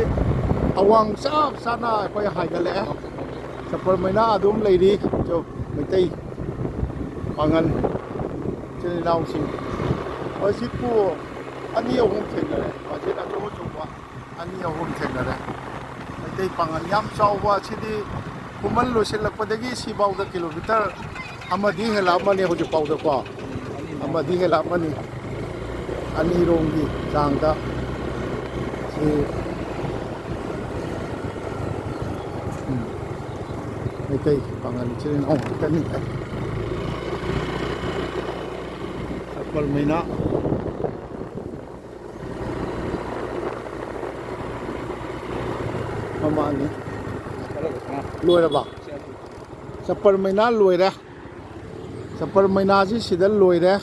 ꯑꯋꯥꯡ ꯆꯞ ꯆꯥꯅ ꯑꯩꯈꯣꯏ ꯍꯥꯏꯒꯠꯂꯛꯑꯦ꯫ ꯆꯣꯄꯔ ꯃꯩꯅꯥ ꯑꯗꯨꯝ ꯂꯩꯔꯤ꯫ ꯆꯣ, ꯃꯩꯇꯩ ꯄꯥꯡꯒꯜ ꯏꯆꯤꯜ ꯏꯅꯥꯎꯁꯤꯡ, ꯃꯁꯤꯕꯨ ꯑꯅꯤ ꯑꯍꯨꯝ ꯊꯦꯡꯅꯔꯦ꯫ ꯃꯁꯖꯤꯗ ꯑꯆꯧ ꯑꯆꯧꯕ ꯑꯅꯤ ꯑꯍꯨꯝ ꯊꯦꯡꯅꯔꯦ꯫ ꯃꯩꯇꯩ ꯄꯥꯡꯒꯜ ꯌꯥꯝ ꯆꯥꯎꯕ ꯑꯁꯤꯗꯤ ꯈꯨꯃꯟ ꯂꯣꯏꯁꯤꯜꯂꯛꯄꯗꯒꯤ ꯁꯤꯐꯥꯎꯗ ꯀꯤꯂꯣꯃꯤꯇꯔ ꯑꯃꯗꯤ ꯍꯦꯜꯂꯛꯑꯃꯅꯤ ꯍꯧꯖꯤꯛꯐꯥꯎꯗꯀꯣ꯫ ꯑꯃꯗꯤ ꯍꯦꯜꯂꯛꯑꯃꯅꯤ꯫ ꯑꯅꯤꯔꯣꯝꯒꯤ ꯆꯥꯡꯗ ꯁꯤ, ꯎꯝ, ꯃꯩꯇꯩ ꯄꯥꯡꯒꯜ ꯏꯆꯤꯜ ꯏꯅꯥꯎ ꯉꯥꯛꯇꯅꯤ꯫ ꯆꯄꯜ ꯃꯩꯅꯥ꯫ ꯃꯃꯥꯅꯤ꯫ ꯂꯣꯏꯔꯕ? ꯆꯄꯔ ꯃꯩꯅꯥ ꯂꯣꯏꯔꯦ꯫ ꯆꯄꯔ ꯃꯩꯅꯥꯁꯤ ꯁꯤꯗ ꯂꯣꯏꯔꯦ꯫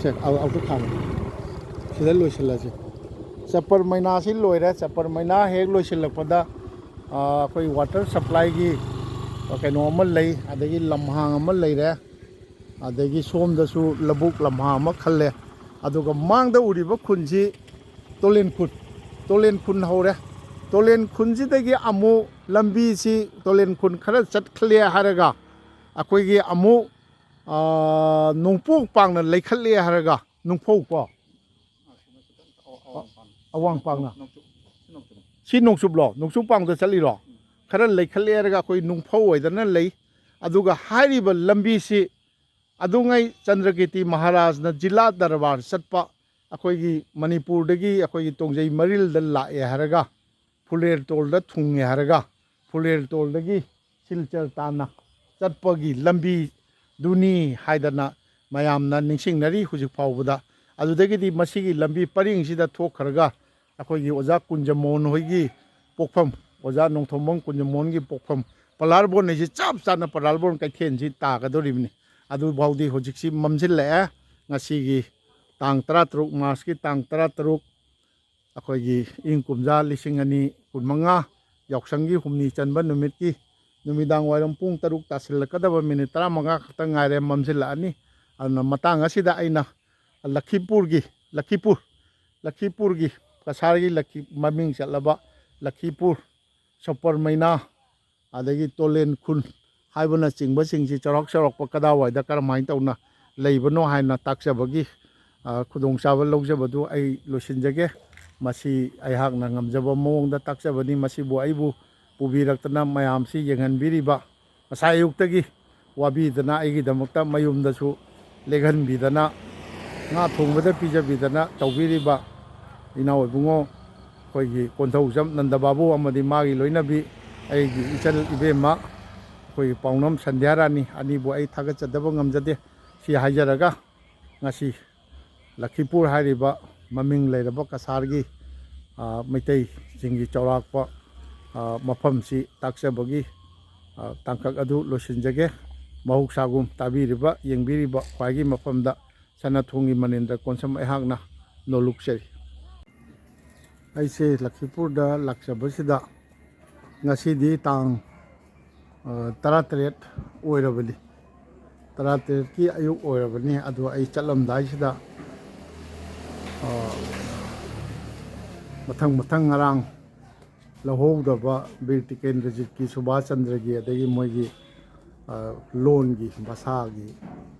ꯁꯦ, ꯑꯧ, ꯑꯧꯗ ꯊꯥꯔꯣ꯫ ꯁꯤꯗ ꯂꯣꯏꯁꯤꯜꯂꯁꯤ꯫ ꯆꯄꯔ ꯃꯩꯅꯥꯁꯤ ꯂꯣꯏꯔꯦ꯫ ꯆꯄꯔ ꯃꯩꯅꯥ ꯍꯦꯛ ꯂꯣꯏꯁꯤꯜꯂꯛꯄꯗ, ꯑꯥ, ꯑꯩꯈꯣꯏ ꯋꯥꯇꯔ ꯁꯄ꯭ꯂꯥꯏꯒꯤ ꯀꯩꯅꯣ ꯑꯃ ꯂꯩ, ꯑꯗꯒꯤ ꯂꯝꯍꯥꯡ ꯑꯃ ꯂꯩꯔꯦ, ꯑꯗꯒꯤ ꯁꯣꯝꯗꯁꯨ ꯂꯧꯕꯨꯛ ꯂꯝꯍꯥꯡ ꯑꯃ ꯈꯜꯂꯦ꯫ ꯑꯗꯨꯒ ꯃꯥꯡꯗ ꯎꯔꯤꯕ ꯈꯨꯟꯁꯤ ꯇꯣꯂꯦꯟ ꯈꯨꯟ, ꯇꯣꯂꯦꯟ ꯈꯨꯟ ꯍꯧꯔꯦ꯫ ꯇꯣꯂꯦꯟ ꯈꯨꯟꯁꯤꯗꯒꯤ ꯑꯃꯨꯛ ꯂꯝꯕꯤꯁꯤ ꯇꯣꯂꯦꯟ ꯈꯨꯟ ꯈꯔ ꯆꯠꯈꯠꯂꯦ ꯍꯥꯏꯔꯒ ꯑꯩꯈꯣꯏꯒꯤ ꯑꯃꯨꯛ, ꯑꯥ, ꯅꯣꯡꯄꯣꯛ ꯄꯥꯡꯅ ꯂꯩꯈꯠꯂꯦ ꯍꯥꯏꯔꯒ ꯅꯨꯡꯐꯧ ꯀꯣ? ꯑꯋꯥꯡ ꯄꯥꯡꯅ꯫ ꯁꯤ ꯅꯣꯡꯆꯨꯞꯂꯣ? ꯅꯣꯡꯆꯨꯞ ꯄꯥꯡꯗ ꯆꯠꯂꯤꯔꯣ? ꯈꯔ ꯂꯩꯈꯠꯂꯦ ꯍꯥꯏꯔꯒ ꯑꯩꯈꯣꯏ ꯅꯨꯡꯐꯧ ꯑꯣꯏꯗꯅ ꯂꯩ꯫ ꯑꯗꯨꯒ ꯍꯥꯏꯔꯤꯕ ꯂꯝꯕꯤꯁꯤ ꯑꯗꯨꯉꯩ ꯆꯟꯗ꯭ꯔꯀꯤꯔꯇꯤ ꯃꯍꯥꯔꯥꯖꯅ ꯖꯤꯂꯥ ꯗꯔꯕꯥꯔ ꯆꯠꯄ, ꯑꯩꯈꯣꯏꯒꯤ ꯃꯅꯤꯄꯨꯔꯗꯒꯤ ꯑꯩꯈꯣꯏꯒꯤ ꯇꯣꯡꯖꯩ ꯃꯔꯤꯜꯗ ꯂꯥꯛꯑꯦ ꯍꯥꯏꯔꯒ ꯐꯨꯂꯦꯔꯇꯣꯜꯗ ꯊꯨꯡꯉꯦ ꯍꯥꯏꯔꯒ ꯐꯨꯂꯦꯔꯇꯣꯜꯗꯒꯤ ꯁꯤꯜꯆꯔ ꯇꯥꯟꯅ ꯆꯠꯄꯒꯤ ꯂꯝꯕꯤꯗꯨꯅꯤ ꯍꯥꯏꯗꯅ ꯃꯌꯥꯝꯅ ꯅꯤꯡꯁꯤꯡꯅꯔꯤ ꯍꯧꯖꯤꯛ ꯐꯥꯎꯕꯗ꯫ ꯑꯗꯨꯗꯒꯤꯗꯤ ꯃꯁꯤꯒꯤ ꯂꯝꯕꯤ ꯄꯔꯤꯡꯁꯤꯗ ꯊꯣꯛꯈ꯭ꯔꯒ ꯑꯩꯈꯣꯏꯒꯤ ꯑꯣꯖꯥ ꯀꯨꯟꯖꯃꯣꯍꯟ ꯍꯣꯏꯒꯤ ꯄꯣꯛꯐꯝ, ꯑꯣꯖꯥ ꯅꯣꯡꯊꯣꯝꯕꯝ ꯀꯨꯟꯖꯃꯣꯍꯟꯒꯤ ꯄꯣꯛꯐꯝ ꯄꯂꯥꯔꯕꯣꯟ ꯍꯥꯏꯁꯤ ꯆꯞ ꯆꯥꯅ ꯄꯂꯥꯔꯕꯣꯟ ꯀꯩꯊꯦꯜꯁꯤ ꯇꯥꯒꯗꯧꯔꯤꯕꯅꯤ꯫ ꯑꯗꯨꯐꯥꯎꯗꯤ ꯍꯧꯖꯤꯛꯁꯤ ꯃꯝꯁꯤꯜꯂꯛꯑꯦ꯫ ꯉꯁꯤꯒꯤ ꯇꯥꯡ ꯇꯔꯥꯇꯔꯨꯛ, ꯃꯥꯔꯁꯀꯤ ꯇꯥꯡ ꯇꯔꯥꯇꯔꯨꯛ, ꯑꯩꯈꯣꯏꯒꯤ ꯏꯪ ꯀꯨꯝꯖꯥ ꯂꯤꯁꯤꯡ ꯑꯅꯤ ꯀꯨꯟꯃꯉꯥ, ꯌꯥꯎꯁꯪꯒꯤ ꯍꯨꯝꯅꯤ ꯆꯟꯕ ꯅꯨꯃꯤꯠꯀꯤ ꯅꯨꯃꯤꯗꯥꯡ ꯋꯥꯏꯔꯝ ꯄꯨꯡ ꯇꯔꯨꯛ ꯇꯥꯁꯤꯜꯂꯛꯀꯗꯕ ꯃꯤꯅꯤꯠ ꯇꯔꯥꯃꯉꯥ ꯈꯛꯇ ꯉꯥꯏꯔꯦ, ꯃꯝꯁꯤꯜꯂꯛꯑꯅꯤ꯫ ꯑꯗꯨꯅ ꯃꯇꯥꯡ ꯑꯁꯤꯗ ꯑꯩꯅ ꯂꯈꯤꯄꯨꯔꯒꯤ, ꯂꯈꯤꯄꯨꯔ, ꯂꯈꯤꯄꯨꯔꯒꯤ, ꯀꯁꯥꯔꯒꯤ ꯂꯈꯤ-, ꯃꯃꯤꯡ ꯆꯠꯂꯕ ꯂꯈꯤꯄꯨꯔ, ꯁꯣꯄꯔ ꯃꯩꯅꯥ, ꯑꯗꯒꯤ ꯇꯣꯂꯦꯟ ꯈꯨꯜ ꯍꯥꯏꯕꯅꯆꯤꯡꯕꯁꯤꯡꯁꯤ ꯆꯥꯎꯔꯥꯛ ꯆꯥꯎꯔꯥꯛꯄ ꯀꯗꯥꯏꯋꯥꯏꯗ ꯀꯔꯝꯍꯥꯏꯅ ꯇꯧꯅ ꯂꯩꯕꯅꯣ ꯍꯥꯏꯅ ꯇꯥꯛꯆꯕꯒꯤ, ꯑ, ꯈꯨꯗꯣꯡꯆꯥꯕ ꯂꯧꯖꯕꯗꯨ ꯑꯩ ꯂꯣꯏꯁꯤꯟꯖꯒꯦ꯫ ꯃꯁꯤ ꯑꯩꯍꯥꯛꯅ ꯉꯝꯖꯕ ꯃꯑꯣꯡꯗ ꯇꯥꯛꯆꯕꯅꯤ꯫ ꯃꯁꯤꯕꯨ ꯑꯩꯕꯨ ꯄꯨꯕꯤꯔꯛꯇꯅ ꯃꯌꯥꯝꯁꯤ ꯌꯦꯡꯍꯟꯕꯤꯔꯤꯕ, ꯉꯁꯥꯏ ꯑꯌꯨꯛꯇꯒꯤ ꯋꯥꯕꯤꯗꯅ ꯑꯩꯒꯤꯗꯃꯛꯇ ꯃꯌꯨꯝꯗꯁꯨ ꯂꯦꯛꯍꯟꯕꯤꯗꯅ, ꯉꯥ ꯊꯣꯡꯕꯗ ꯄꯤꯖꯕꯤꯗꯅ ꯇꯧꯕꯤꯔꯤꯕ ꯏꯅꯥꯎ ꯏꯕꯨꯡꯉꯣ, ꯑꯩꯈꯣꯏꯒꯤ ꯀꯣꯟꯊꯧꯖꯝ ꯅꯟꯗ ꯕꯥꯕꯨ ꯑꯃꯗꯤ ꯃꯥꯒꯤ ꯂꯣꯏꯅꯕꯤ, ꯑꯩꯒꯤ ꯏꯆꯜ ꯏꯕꯦꯝꯃ, ꯑꯩꯈꯣꯏꯒꯤ ꯄꯥꯎꯅꯝ ꯁꯟꯙ꯭ꯌꯥ ꯔꯥꯅꯤ ꯑꯅꯤꯕꯨ ꯑꯩ ꯊꯥꯒꯠꯆꯗꯕ ꯉꯝꯖꯗꯦ꯫ ꯁꯤ ꯍꯥꯏꯖꯔꯒ, ꯉꯁꯤ ꯂꯈꯤꯄꯨꯔ ꯍꯥꯏꯔꯤꯕ ꯃꯃꯤꯡ ꯂꯩꯔꯕ ꯀꯁꯥꯔꯒꯤ, ꯑ, ꯃꯩꯇꯩꯁꯤꯡꯒꯤ ꯆꯥꯎꯔꯥꯛꯄ, ꯑ, ꯃꯐꯝꯁꯤ ꯇꯥꯛꯆꯕꯒꯤ, ꯑ, ꯇꯥꯡꯀꯛ ꯑꯗꯨ ꯂꯣꯏꯁꯤꯟꯖꯒꯦ꯫ ꯃꯍꯧꯁꯥꯒꯨꯝ ꯇꯥꯕꯤꯔꯤꯕ, ꯌꯦꯡꯕꯤꯔꯤꯕ ꯈ꯭ꯋꯥꯏꯒꯤ ꯃꯐꯝꯗ ꯁꯅꯥꯊꯣꯡꯒꯤ ꯃꯅꯤꯟꯗ꯭ꯔ ꯀꯣꯟꯁꯝ ꯑꯩꯍꯥꯛꯅ ꯅꯣꯂꯨꯛꯆꯔꯤ꯫ ꯑꯩꯁꯦ ꯂꯈꯤꯄꯨꯔꯗ ꯂꯥꯛꯆꯕꯁꯤꯗ ꯉꯁꯤꯗꯤ ꯇꯥꯡ, ꯑ, ꯇꯔꯥꯇꯔꯦꯠ ꯑꯣꯏꯔꯕꯅꯤ꯫ ꯇꯔꯥꯇꯔꯦꯠꯀꯤ ꯑꯌꯨꯛ ꯑꯣꯏꯔꯕꯅꯤ꯫ ꯑꯗꯣ ꯑꯩ ꯆꯠꯂꯝꯗꯥꯏꯁꯤꯗ, ꯑ, ꯃꯊꯪ ꯃꯊꯪ ꯉꯔꯥꯡ ꯂꯧꯍꯧꯗꯕ ꯕꯤꯔ ꯇꯤꯀꯦꯟꯗ꯭ꯔꯖꯤꯠꯀꯤ, ꯁꯨꯚꯥꯁ ꯆꯟꯗ꯭ꯔꯒꯤ, ꯑꯗꯒꯤ ꯃꯣꯏꯒꯤ, ꯑ, ꯂꯣꯟꯒꯤ ꯚꯥꯁꯥꯒꯤ,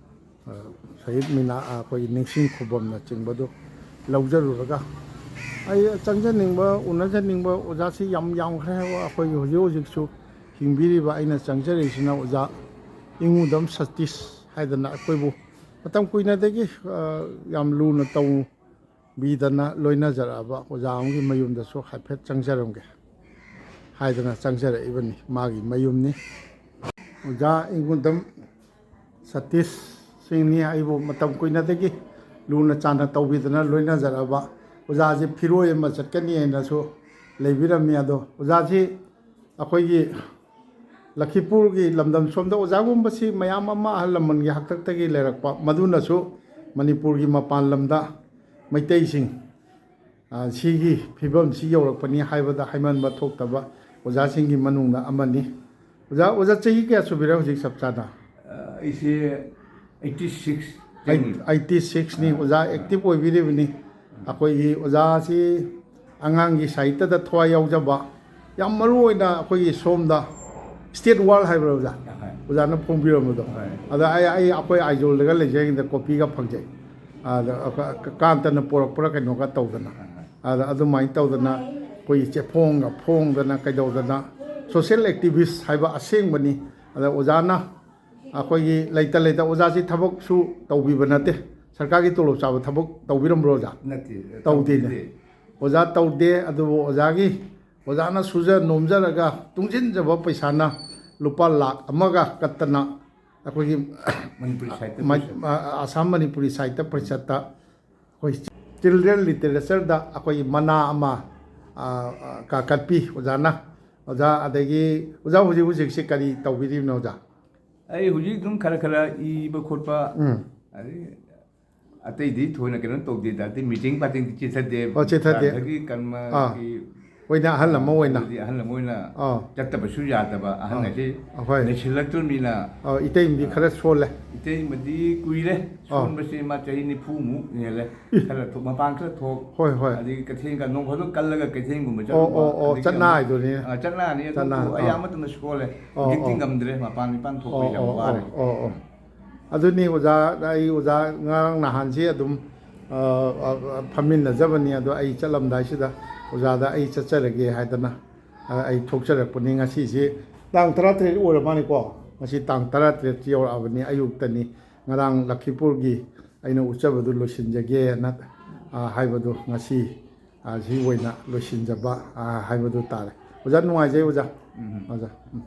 ꯑ, ꯁꯍꯤꯗ ꯃꯤꯅꯥ-, ꯑ, ꯑꯩꯈꯣꯏꯒꯤ ꯅꯤꯡꯁꯤꯡ ꯈꯨꯕꯝꯅꯆꯤꯡꯕꯗꯨ ꯂꯧꯖꯔꯨꯔꯒ, ꯑꯩ ꯆꯪꯖꯅꯤꯡꯕ, ꯎꯅꯖꯅꯤꯡꯕ ꯑꯣꯖꯥꯁꯤ ꯌꯥꯝ ꯌꯥꯝꯈ꯭ꯔꯦ꯫ ꯑꯩꯈꯣꯏꯒꯤ ꯍꯧꯖꯤꯛ ꯍꯧꯖꯤꯛꯁꯨ ꯍꯤꯡꯕꯤꯔꯤꯕ ꯑꯩꯅ ꯆꯪꯖꯔꯛꯏꯁꯤꯅ ꯑꯣꯖꯥ ꯏꯉꯨꯗꯝ ꯁꯇꯤꯁ ꯍꯥꯏꯗꯅ ꯑꯩꯈꯣꯏꯕꯨ ꯃꯇꯝ ꯀꯨꯏꯅꯗꯒꯤ, ꯑ, ꯌꯥꯝ ꯂꯨꯅ ꯇꯧꯕꯤꯗꯅ ꯂꯣꯏꯅꯖꯔꯛꯑꯕ ꯑꯣꯖꯥ ꯑꯃꯒꯤ ꯃꯌꯨꯝꯗꯁꯨ ꯍꯥꯏꯐꯦꯠ ꯆꯪꯖꯔꯝꯒꯦ ꯍꯥꯏꯗꯅ ꯆꯪꯖꯔꯛꯏꯕꯅꯤ꯫ ꯃꯥꯒꯤ ꯃꯌꯨꯝꯅꯤ꯫ ꯑꯣꯖꯥ ꯏꯉꯨꯗꯝ ꯁꯇꯤꯁ ꯁꯤꯡꯅꯤ ꯑꯩꯕꯨ ꯃꯇꯝ ꯀꯨꯏꯅꯗꯒꯤ ꯂꯨꯅ ꯆꯥꯟꯅ ꯇꯧꯕꯤꯗꯅ ꯂꯣꯏꯅꯖꯔꯛꯑꯕ꯫ ꯑꯣꯖꯥꯁꯤ ꯐꯤꯔꯣꯏ ꯑꯃ ꯆꯠꯀꯅꯤ ꯍꯥꯏꯅꯁꯨ ꯂꯩꯕꯤꯔꯝꯃꯤ꯫ ꯑꯗꯣ ꯑꯣꯖꯥꯁꯤ ꯑꯩꯈꯣꯏꯒꯤ ꯂꯈꯤꯄꯨꯔꯒꯤ ꯂꯝꯗꯝ ꯁꯣꯝꯗ ꯑꯣꯖꯥꯒꯨꯝꯕꯁꯤ ꯃꯌꯥꯝ ꯑꯃ ꯑꯍꯜ ꯂꯃꯟꯒꯤ ꯍꯥꯛꯇꯛꯇꯒꯤ ꯂꯩꯔꯛꯄ, ꯃꯗꯨꯅꯁꯨ ꯃꯅꯤꯄꯨꯔꯒꯤ ꯃꯄꯥꯟ ꯂꯝꯗ ꯃꯩꯇꯩꯁꯤꯡ, ꯑ, ꯁꯤꯒꯤ ꯐꯤꯕꯝꯁꯤ ꯌꯧꯔꯛꯄꯅꯤ ꯍꯥꯏꯕꯗ ꯍꯥꯏꯃꯟꯕ ꯊꯣꯛꯇꯕ꯫ ꯑꯣꯖꯥꯁꯤꯡꯒꯤ ꯃꯅꯨꯡꯗ ꯑꯃꯅꯤ꯫ ꯑꯣꯖꯥ, ꯑꯣꯖꯥ ꯆꯍꯤ ꯀꯌꯥ ꯁꯨꯕꯤꯔꯦ ꯍꯧꯖꯤꯛ ꯆꯞ ꯆꯥꯅ? ꯑꯩꯁꯦ ꯑꯩꯠꯇꯤ ꯁꯤꯛꯁ꯫ ꯑꯩꯠꯇꯤ ꯁꯤꯛꯁꯅꯤ ꯑꯣꯖꯥ ꯑꯦꯛꯇꯤꯞ ꯑꯣꯏꯕꯤꯔꯤꯕꯅꯤ꯫ ꯑꯩꯈꯣꯏꯒꯤ ꯑꯣꯖꯥꯁꯤ ꯑꯉꯥꯡꯒꯤ ꯁꯥꯍꯤꯇ꯭ꯌꯗ ꯊꯋꯥꯏ ꯌꯥꯎꯖꯕ, ꯌꯥꯝ ꯃꯔꯨ ꯑꯣꯏꯅ ꯑꯩꯈꯣꯏꯒꯤ ꯁꯣꯝꯗ ꯁ꯭ꯇꯦꯠ ꯋꯥꯔꯜ ꯍꯥꯏꯕ꯭ꯔꯥ ꯑꯣꯖꯥ? ꯍꯣꯏ꯫ ꯑꯣꯖꯥꯅ ꯐꯣꯡꯕꯤꯔꯝꯕꯗꯣ꯫ ꯍꯣꯏ꯫ ꯑꯗ ꯑꯩ ꯑꯩ ꯑꯩꯈꯣꯏ ꯑꯥꯏꯖꯣꯜꯗꯒ ꯂꯩꯖꯔꯤꯉꯩꯗ ꯀꯣꯄꯤꯒ ꯐꯪꯖꯩ꯫ ꯑꯗ ꯑꯩꯈꯣꯏ ꯀꯥꯟꯇꯅ ꯄꯣꯔꯛꯄ꯭ꯔꯥ ꯀꯩꯅꯣꯒ ꯇꯧꯗꯅ꯫ ꯍꯣꯏ꯫ ꯑꯗ ꯑꯗꯨꯃꯥꯏꯅ ꯇꯧꯗꯅ ꯑꯩꯈꯣꯏꯒꯤ ꯆꯦꯐꯣꯡꯒ ꯐꯣꯡꯗꯅ ꯀꯩꯗꯧꯗꯅ ꯁꯣꯁꯤꯌꯦꯜ ꯑꯦꯛꯇꯤꯚꯤꯁ ꯍꯥꯏꯕ ꯑꯁꯦꯡꯕꯅꯤ꯫ ꯑꯗ ꯑꯣꯖꯥꯅ ꯑꯩꯈꯣꯏꯒꯤ ꯂꯩꯇ ꯂꯩꯇ ꯑꯣꯖꯥꯁꯤ ꯊꯕꯛꯁꯨ ꯇꯧꯕꯤꯕ ꯅꯠꯇꯦ꯫ ꯁꯔꯀꯥꯔꯒꯤ ꯇꯣꯂꯣꯞ ꯆꯥꯕ ꯊꯕꯛ ꯇꯧꯕꯤꯔꯝꯕ꯭ꯔꯣ ꯑꯣꯖꯥ? ꯅꯠꯇꯦ, ꯇꯧꯗꯦꯅꯦ꯫ ꯇꯧꯗꯦ꯫ ꯑꯣꯖꯥ ꯇꯧꯗꯦ, ꯑꯗꯨꯕꯨ ꯑꯣꯖꯥꯒꯤ, ꯑꯣꯖꯥꯅ ꯁꯨꯖ ꯅꯣꯝꯖꯔꯒ ꯇꯨꯡꯁꯤꯟꯖꯕ ꯄꯩꯁꯥꯅ ꯂꯨꯄꯥ ꯂꯥꯈ ꯑꯃꯒ ꯀꯠꯇꯅ ꯑꯩꯈꯣꯏꯒꯤ ꯃꯅꯤꯄꯨꯔꯤ ꯁꯥꯍꯤꯇ꯭ꯌ ꯃ-, ꯄꯔꯤꯁꯠ꯫ ꯑ-, ꯑꯁꯥꯝ ꯃꯅꯤꯄꯨꯔꯤ ꯁꯥꯍꯤꯇ꯭ꯌ ꯄꯔꯤꯁꯠꯇ ꯑꯩꯈꯣꯏ ꯆꯤꯜꯗ꯭ꯔꯦꯟ ꯂꯤꯇꯔꯦꯆꯔꯗ ꯑꯩꯈꯣꯏꯒꯤ ꯃꯅꯥ ꯑꯃ, ꯑ, ꯑ, ꯀ-, ꯀꯠꯄꯤ ꯑꯣꯖꯥꯅ꯫ ꯑꯣꯖꯥ, ꯑꯗꯒꯤ ꯑꯣꯖꯥ ꯍꯧꯖꯤꯛ ꯍꯧꯖꯤꯛꯁꯤ ꯀꯔꯤ ꯇꯧꯕꯤꯔꯤꯕꯅꯣ ꯑꯣꯖꯥ? ꯑꯩ ꯍꯧꯖꯤꯛ ꯑꯗꯨꯝ ꯈꯔ ꯈꯔ ꯏꯕ ꯈꯣꯠꯄ, ꯎꯝ꯫ ꯑꯗꯩ ꯑꯇꯩꯗꯤ ꯊꯣꯏꯅ ꯀꯩꯅꯣ ꯇꯧꯗꯦꯗ, ꯑꯗꯩ ꯃꯤꯇꯤꯡ ꯐꯥꯇꯤꯡꯗꯤ ꯆꯤꯊꯗꯦ꯫ ꯑꯣ, ꯆꯤꯊꯗꯦ꯫ ꯁ꯭ꯔꯥꯗꯒꯤ ꯀꯔꯃ ꯑꯥ꯫ ꯍꯣꯏꯅꯦ, ꯑꯍꯜ ꯑꯃ ꯑꯣꯏꯅ꯫ ꯑꯗꯨꯗꯤ ꯑꯍꯜ ꯑꯃ ꯑꯣꯏꯅ ꯑꯥ꯫ ꯆꯠꯇꯕꯁꯨ ꯌꯥꯗꯕ ꯑꯍꯜ ꯑꯥ꯫ ꯑꯁꯤ ꯍꯣꯏ꯫ ꯂꯩꯁꯤꯜꯂꯛꯇ꯭ꯔꯕꯅꯤꯅ꯫ ꯑꯣ, ꯏꯇꯩꯗꯤ ꯈꯔ ꯁꯣꯜꯂꯦ꯫ ꯏꯇꯩꯃꯗꯤ ꯀꯨꯏꯔꯦ ꯑꯥ꯫ ꯁꯣꯟꯕꯁꯦ, ꯃꯥ ꯆꯍꯤ ꯅꯤꯐꯨꯃꯨꯛ ꯍꯦꯜꯂꯦ꯫ ꯈꯔ ꯊꯣꯛ-, ꯃꯄꯥꯟ ꯈꯔ ꯊꯣꯛ꯫ ꯍꯣꯏ, ꯍꯣꯏ꯫ ꯑꯗꯒꯤ ꯀꯩꯊꯦꯜꯒ ꯅꯣꯡ ꯐꯥꯗꯣꯛ ꯀꯜꯂꯒ ꯀꯩꯊꯦꯜꯒꯨꯝꯕ ꯑꯣ, ꯆꯠꯂꯨꯕ, ꯑꯣ, ꯑꯣ, ꯑꯗꯒꯤ ꯆꯠꯅ ꯑꯃꯨꯛ, ꯍꯥꯏꯗꯨꯅꯤ꯫ ꯑ, ꯆꯠꯅ ꯍꯥꯏꯅꯤ, ꯑꯗꯨ ꯆꯠꯅ, ꯑꯩ ꯑꯥ꯫ ꯑꯃꯠꯇꯅ ꯁꯣꯜꯂꯦ꯫ ꯑꯣ, ꯍꯧꯖꯤꯛꯇꯤ ꯑꯣ꯫ ꯉꯝꯗ꯭ꯔꯦ, ꯃꯄꯥꯟ ꯏꯄꯥꯟ ꯑꯣ, ꯊꯣꯛꯄ ꯌꯥꯝ ꯑꯣ, ꯋꯥꯔꯦ꯫ ꯑꯣ, ꯑꯣ꯫ ꯑꯗꯨꯅꯤ ꯑꯣꯖꯥ, ꯑꯩ ꯑꯣꯖꯥ ꯉꯔꯥꯡ ꯅꯍꯥꯟꯁꯤ ꯑꯗꯨꯝ, ꯑ, ꯑ, ꯑ, ꯐꯝꯃꯤꯟꯅꯖꯕꯅꯤ, ꯑꯗꯣ ꯑꯩ ꯆꯠꯂꯝꯗꯥꯏꯁꯤꯗ ꯑꯣꯖꯥꯗ ꯑꯩ ꯆꯠꯆꯔꯒꯦ ꯍꯥꯏꯗꯅ, ꯑ, ꯑꯩ ꯊꯣꯛꯆꯔꯛꯄꯅꯤ꯫ ꯉꯁꯤꯁꯤ ꯇꯥꯡ ꯇꯔꯥꯇꯔꯦꯠ ꯑꯣꯏꯔ ꯃꯥꯜꯂꯦꯀꯣ꯫ ꯉꯁꯤ ꯇꯥꯡ ꯇꯔꯥꯇꯔꯦꯠ ꯌꯧꯔꯛꯑꯕꯅꯤ, ꯑꯌꯨꯛꯇꯅꯤ꯫ ꯉꯔꯥꯡ ꯂꯈꯤꯄꯨꯔꯒꯤ ꯑꯩꯅ ꯎꯠꯆꯕꯗꯨ ꯂꯣꯏꯁꯤꯟꯖꯒꯦꯅ, ꯑ, ꯍꯥꯏꯕꯗꯨ ꯉꯁꯤ, ꯑ, ꯁꯤ ꯑꯣꯏꯅ ꯂꯣꯏꯁꯤꯟꯖꯕ, ꯑ, ꯍꯥꯏꯕꯗꯨ ꯇꯥꯔꯦ꯫ ꯑꯣꯖꯥ, ꯅꯨꯡꯉꯥꯏꯖꯩ ꯑꯣꯖꯥ꯫ ꯎꯝ꯫ ꯑꯣꯖꯥ꯫ ꯎꯝ꯫